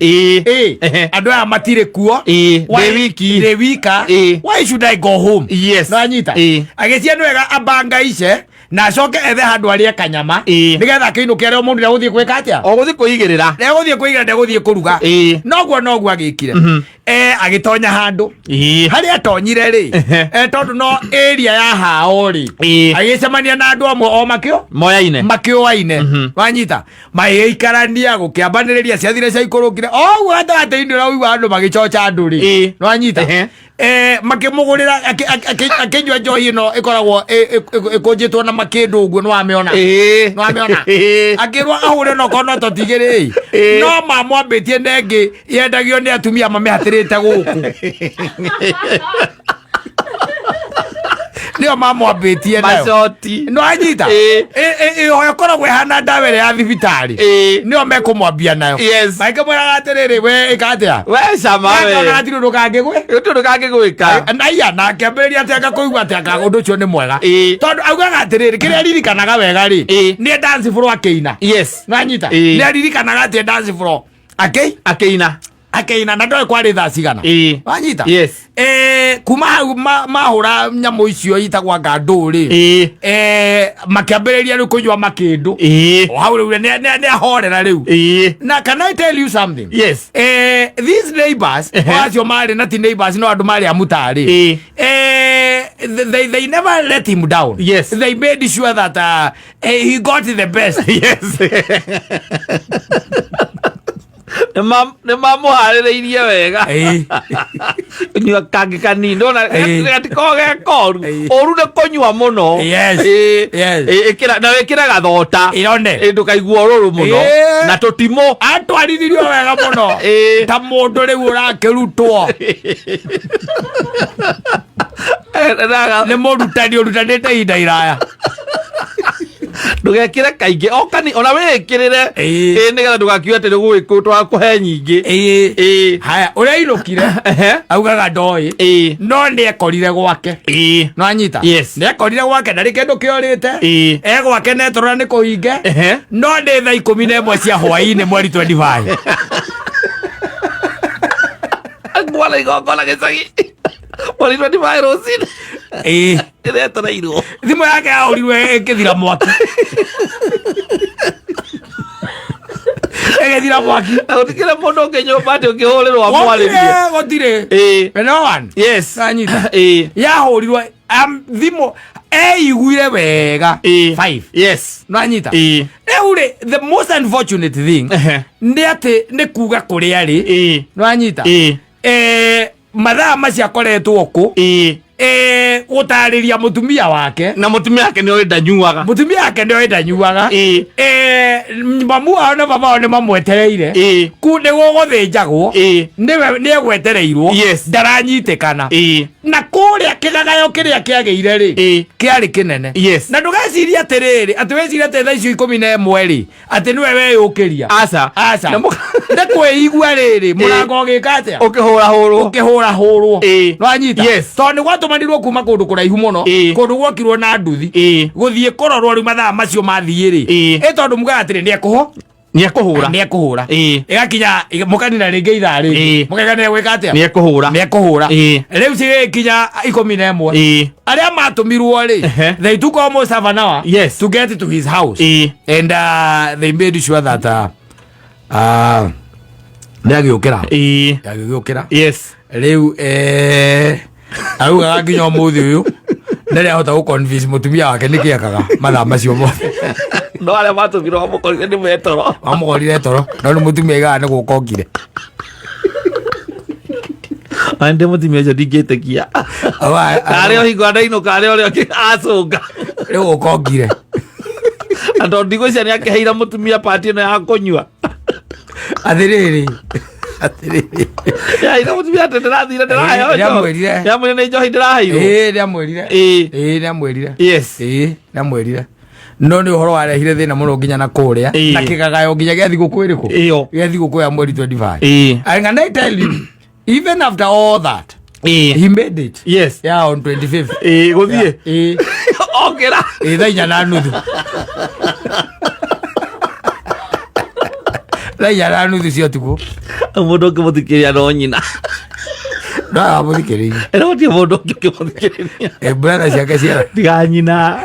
[SPEAKER 1] Andũ aya matirĩ kuo.
[SPEAKER 2] Ndĩ wiki.
[SPEAKER 1] Ndĩ wika. Why should I go home? Nanyita. Agĩcia nĩ wega abangaice na acoke ethe handũ arĩe kanyama nĩgetha akĩinũke arĩa mũndũ ndegũthiĩ gwĩka atĩa?
[SPEAKER 2] O gũthiĩ kwĩigĩrĩra.
[SPEAKER 1] Ndegũthiĩ kwĩigĩrĩra, ndegũthiĩ kũruga. Noguo agĩkire. Agĩtonya handũ harĩa atonyire rĩ, tondũ no area ya hao rĩ, agĩcemania na andũ amwe o makĩo
[SPEAKER 2] Moyaine.
[SPEAKER 1] Makĩũaine, wanyita, magĩikarania gũkĩambanĩrĩria, ciathire ciaikũrũkire o ũguo gatagatĩ-inĩ, ũraigua andũ magĩcoca andũ rĩ, nwanyita, makĩmũgũrĩra, akĩnyua njohi ĩno ĩkoragwo ĩkũnjĩtwo na makĩndũ ũguo, nĩwamĩona? Nĩwamĩona? Akĩrwo ahũre nokorwo no totigĩrĩ, no mamwambĩtie nengĩ yendagio nĩ atumia mamĩhatĩrĩte gũkũ, nĩo mamwambĩtie nayo.
[SPEAKER 2] Macoti.
[SPEAKER 1] No anyita, ĩyo ĩkoragwo ĩhana ndawa ĩrĩa ya thibitarĩ, nĩo mekũmwambia nayo. Makĩmwĩraga atĩrĩrĩ, we ĩka atĩa?
[SPEAKER 2] We cama we.
[SPEAKER 1] Akĩona hatirĩ ũndũ kangĩgwe.
[SPEAKER 2] Gũtirĩ ũndũ kangĩgwĩka.
[SPEAKER 1] Naia na akĩambĩrĩria atĩ anga kũigua atĩ anga ũndũ ũcio nĩ mwega, tondũ augaga atĩrĩrĩ, kĩrĩa aririkanaga wega rĩ, nĩ dance floor akĩina. Nanyita? Nĩ aririkanaga atĩ dance floor akĩ
[SPEAKER 2] Akĩina.
[SPEAKER 1] Akĩina na ndoĩ kwarĩ thaa cigana. Wanyita?
[SPEAKER 2] Yes.
[SPEAKER 1] Kuma hau mahũra nyamũ icio itagwo anga ndũ rĩ, makĩambĩrĩria rĩu kũnyua makĩndũ. O hau rĩu nĩ ahorera rĩu. Na can I tell you something?
[SPEAKER 2] Yes.
[SPEAKER 1] These neighbors, o acio marĩ na ti neighbors, no andũ marĩ a mũtarĩ, they never let him down. They made sure that he got the best.
[SPEAKER 2] Yes. Nĩ mamũharĩrĩirie wega. Nyua kangĩ kanini ndona gatikogo ge koru. Ũru nĩ kũnyua mũno. Na wĩkĩre gathota.
[SPEAKER 1] Irone.
[SPEAKER 2] Ndũkaigua ũrũrũ mũno. Na tũtimũ.
[SPEAKER 1] Atwarithirio wega mũno, ta mũndũ rĩu ũrakĩrutwo nĩ mũrutani ũrutanĩte ihinda iraya.
[SPEAKER 2] Ndũgekĩre kaingĩ o kani ona wĩĩkĩrĩre. Nĩgetha ndũgakiuge atĩ nĩ twakũhe nyingĩ.
[SPEAKER 1] Haya, ũrĩa ainũkire, augaga ndoĩ, no nĩ ekorire gwake. No anyita?
[SPEAKER 2] Yes.
[SPEAKER 1] Nĩ ekorire gwake, ndarĩ kĩndũ kĩorĩte. E gwake netorora nĩ kũhinge, no nĩ thaa 11 cia hwaĩ-inĩ mweri 25.
[SPEAKER 2] Mwana igongona gĩcagi mweri 25 rũcinĩ. Ĩretereirwo.
[SPEAKER 1] Thimũ yake yahũrirwe ĩkĩthira mwaki, ĩgĩthira mwaki.
[SPEAKER 2] Na gũtikĩrĩ mũndũ ũngĩ nyũmba atĩ ũkĩhũrĩrwo amwarĩrie?
[SPEAKER 1] Gũtirĩ, gũtirĩ. No one. Nanyita? Yahũrirwe thimũ eiguire wega 5. Nanyita? Rĩu rĩ, the most unfortunate thing nĩ atĩ nĩ kuga kũrĩa rĩ, nanyita, mathaa macio akoretwo kũ, gũtarĩria mũtumia wake.
[SPEAKER 2] Na mũtumia wake nĩ oĩ ndanyuaga.
[SPEAKER 1] Mũtumia wake nĩ oĩ ndanyuaga. Mamu wao na baba wao nĩ mamwetereire ku nĩ gũgũthĩnjagwo. Nĩwe nĩ egwetereirwo. Ndaranyitĩkana. Na kũrĩa kĩgagayo kĩrĩa kĩagĩire rĩ, kĩarĩ kĩnene. Na ndũgecirie atĩrĩrĩ, atĩ wecirie atĩ thaa icio 11 rĩ, atĩ nĩwe weyũkĩria.
[SPEAKER 2] Aca.
[SPEAKER 1] Aca.
[SPEAKER 2] Na
[SPEAKER 1] Nĩ kwĩigua rĩrĩ mũrango ũgĩka atĩa?
[SPEAKER 2] Ũkĩhũrahũrwo.
[SPEAKER 1] Ũkĩhũra hũrwo. Nwanyita?
[SPEAKER 2] Yes.
[SPEAKER 1] Tondũ nĩ gwatũmanirwo kuma kũndũ kũraihu mũno. Kũndũ gwokirwo na nduthi gũthiĩ kũrorwo. Rĩu mathaa macio mathiĩ rĩ, ĩ tondũ mugaga atĩrĩ nĩ ekũho
[SPEAKER 2] Nĩ ekũhũra.
[SPEAKER 1] Nĩ ekũhũra. Ĩgakinya mũkanina rĩngĩ ithaa rĩngĩ, mũkaiga nĩ egwĩka atĩa?
[SPEAKER 2] Nĩ ekũhũra.
[SPEAKER 1] Nĩ ekũhũra. Rĩu cigĩkinya 11, arĩa matũmirwo rĩ, they took almost half an hour to get to his house, and they made sure that nĩ agĩũkĩra. Agĩgĩũkĩra. Rĩu augaga nginya ũmũthĩ ũyũ ndarĩ ahota gũ convince mũtumia wake nĩkĩ ekaga mathaa macio mothe.
[SPEAKER 2] No arĩa matũmirwo mamũkorire nĩ metoro.
[SPEAKER 1] Mamũkorire toro, no nĩ mũtumia aigaga nĩ gũka okire.
[SPEAKER 2] Na ndĩ mũtumia ũcio ndingĩtĩkia karĩ o hingo andainũka arĩ ũrĩa ũngĩ acũnga.
[SPEAKER 1] Nĩ gũka okire.
[SPEAKER 2] Na tondũ ndigwĩciria nĩ akĩheire mũtumia pati ĩno ya kũnyua.
[SPEAKER 1] Atĩrĩrĩ, atĩrĩrĩ.
[SPEAKER 2] Yaheire mũtumia atĩ ndĩrathire ndĩraheo njohi.
[SPEAKER 1] Nĩamwĩrire.
[SPEAKER 2] Nĩamwĩrire nĩ njohi ndĩraheirwo.
[SPEAKER 1] Ĩĩ, nĩamwĩrire. Ĩĩ, nĩamwĩrire. Ĩĩ, nĩamwĩrire, no nĩ ũhoro warehire thĩna mũno nginya na kũrĩa na kĩgagayo nginya gĩa thigũkũ ĩrĩkũ?
[SPEAKER 2] Ĩyo.
[SPEAKER 1] Gĩa thigũkũ ya mweri 25. And can I tell you, even after all that, he made it. Yeah, on 25th.
[SPEAKER 2] Ĩĩ, gũthiĩ.
[SPEAKER 1] Ĩĩ.
[SPEAKER 2] Okĩra.
[SPEAKER 1] Ĩĩ, thaa 4:30, thaa 4:30 cia ũtukũ.
[SPEAKER 2] Mũndũ ũngĩmũthikĩrĩria no nyina.
[SPEAKER 1] No amũthikĩrĩirie.
[SPEAKER 2] Ĩno gũtirĩ mũndũ ũngĩ ũngĩmũthikĩrĩria.
[SPEAKER 1] Brother ciake ciara
[SPEAKER 2] tiga nyina.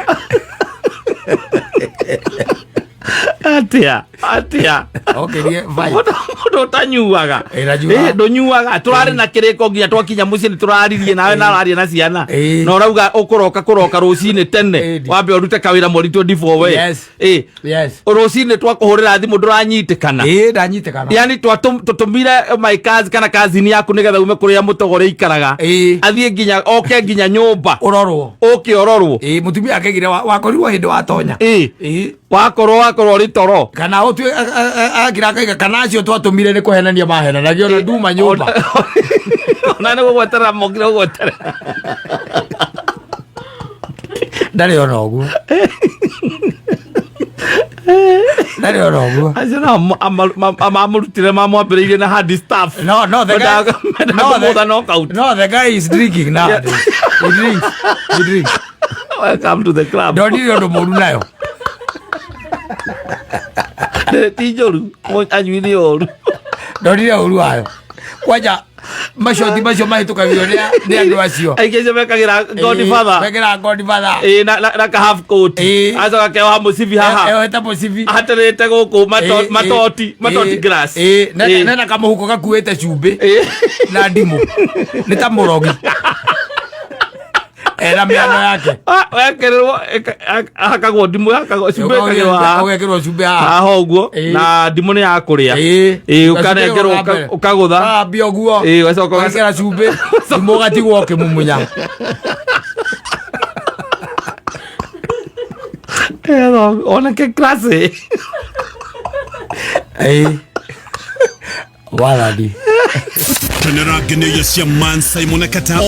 [SPEAKER 2] Atia atia.
[SPEAKER 1] Okirie vibe.
[SPEAKER 2] Mũndũ ũtanyuaga.
[SPEAKER 1] Ĩ, ndanyuaga.
[SPEAKER 2] Ĩ, ndũnyuaga. Tũrarĩ na kĩrĩko nginya twakinya mũciĩ nĩ tũraririe nawe na ũraria na ciana.
[SPEAKER 1] Ĩ.
[SPEAKER 2] Na ũrauga ũkũroka kũroka rũcinĩ tene.
[SPEAKER 1] Ĩ.
[SPEAKER 2] Wambe ũrute kawĩra mweri 24 we.
[SPEAKER 1] Yes.
[SPEAKER 2] Ĩ.
[SPEAKER 1] Yes.
[SPEAKER 2] Rũcinĩ twakũhũrĩra thimũ ndũranyitĩkana.
[SPEAKER 1] Ĩ, ndanyitĩkana.
[SPEAKER 2] Yani tũtũmire my cousin kana cousin yaku nĩgetha ume kũrĩa mũtogore ikaraga.
[SPEAKER 1] Ĩ.
[SPEAKER 2] Athiĩ nginya oke nginya nyũmba.
[SPEAKER 1] Ũrorwo.
[SPEAKER 2] Ũke ũrorwo.
[SPEAKER 1] Ĩ, mũtumia akegire wakorirwo hĩndĩ watonya.
[SPEAKER 2] Ĩ.
[SPEAKER 1] Ĩ.
[SPEAKER 2] Wakorwo ũrĩ toro.
[SPEAKER 1] Kana ũtue akira akaiga kana acio twatũmire nĩ kũhenania mahenanagia ona nduma nyũmba.
[SPEAKER 2] Ona nĩ gũgweterera mokire gũgweterera.
[SPEAKER 1] Ndarĩ ona ũguo. Ndarĩ ona ũguo.
[SPEAKER 2] Acio nao mamũrutire mamwambĩrĩirie na hard stuff.
[SPEAKER 1] No, the guy, no,
[SPEAKER 2] the,
[SPEAKER 1] the,
[SPEAKER 2] knockout.
[SPEAKER 1] no, the guy is drinking nowadays. He drinks. He drinks.
[SPEAKER 2] Welcome to the club.
[SPEAKER 1] Ndonire ũndũ mũru nayo.
[SPEAKER 2] Ti njũru, anyui nĩ ũru.
[SPEAKER 1] Ndonire ũru wayo. Kwanja macoti macio mahĩtũkagio nĩ andũ acio.
[SPEAKER 2] Aingĩ acio mekagĩra Godfather.
[SPEAKER 1] Mekĩraga Godfather.
[SPEAKER 2] Ĩ, na ka half coat.
[SPEAKER 1] Ĩ.
[SPEAKER 2] Acoka keoha mũcibi haha.
[SPEAKER 1] Eohete mũcibi.
[SPEAKER 2] Aterete gũkũ matoti, matoti grass.
[SPEAKER 1] Ĩ,
[SPEAKER 2] Ĩ.
[SPEAKER 1] nena kamũhuko gakuĩte cumbĩ
[SPEAKER 2] Ĩ.
[SPEAKER 1] na ndimũ. Nĩ ta mũrogi. Ena mĩano yake.
[SPEAKER 2] Ah, wekĩrĩrwo hakagwo ndimũ hakagwo cumbĩ ĩkagĩrwo haha.
[SPEAKER 1] Ũgekĩrwo cumbĩ haha.
[SPEAKER 2] Haha ũguo
[SPEAKER 1] Ĩ.
[SPEAKER 2] na ndimũ nĩ ya kũrĩa.
[SPEAKER 1] Ĩ.
[SPEAKER 2] Ĩ, ũkanengerwo ũkagũtha.
[SPEAKER 1] Thambia ũguo.
[SPEAKER 2] Ĩ, ũgacoka
[SPEAKER 1] Ũgekĩra cumbĩ. Ndimũ ũgatigwo ũkĩmumunya.
[SPEAKER 2] Onake classy.
[SPEAKER 1] Ĩ. Wathani.
[SPEAKER 4] Kenera ngenyo cia Man Simon Kata.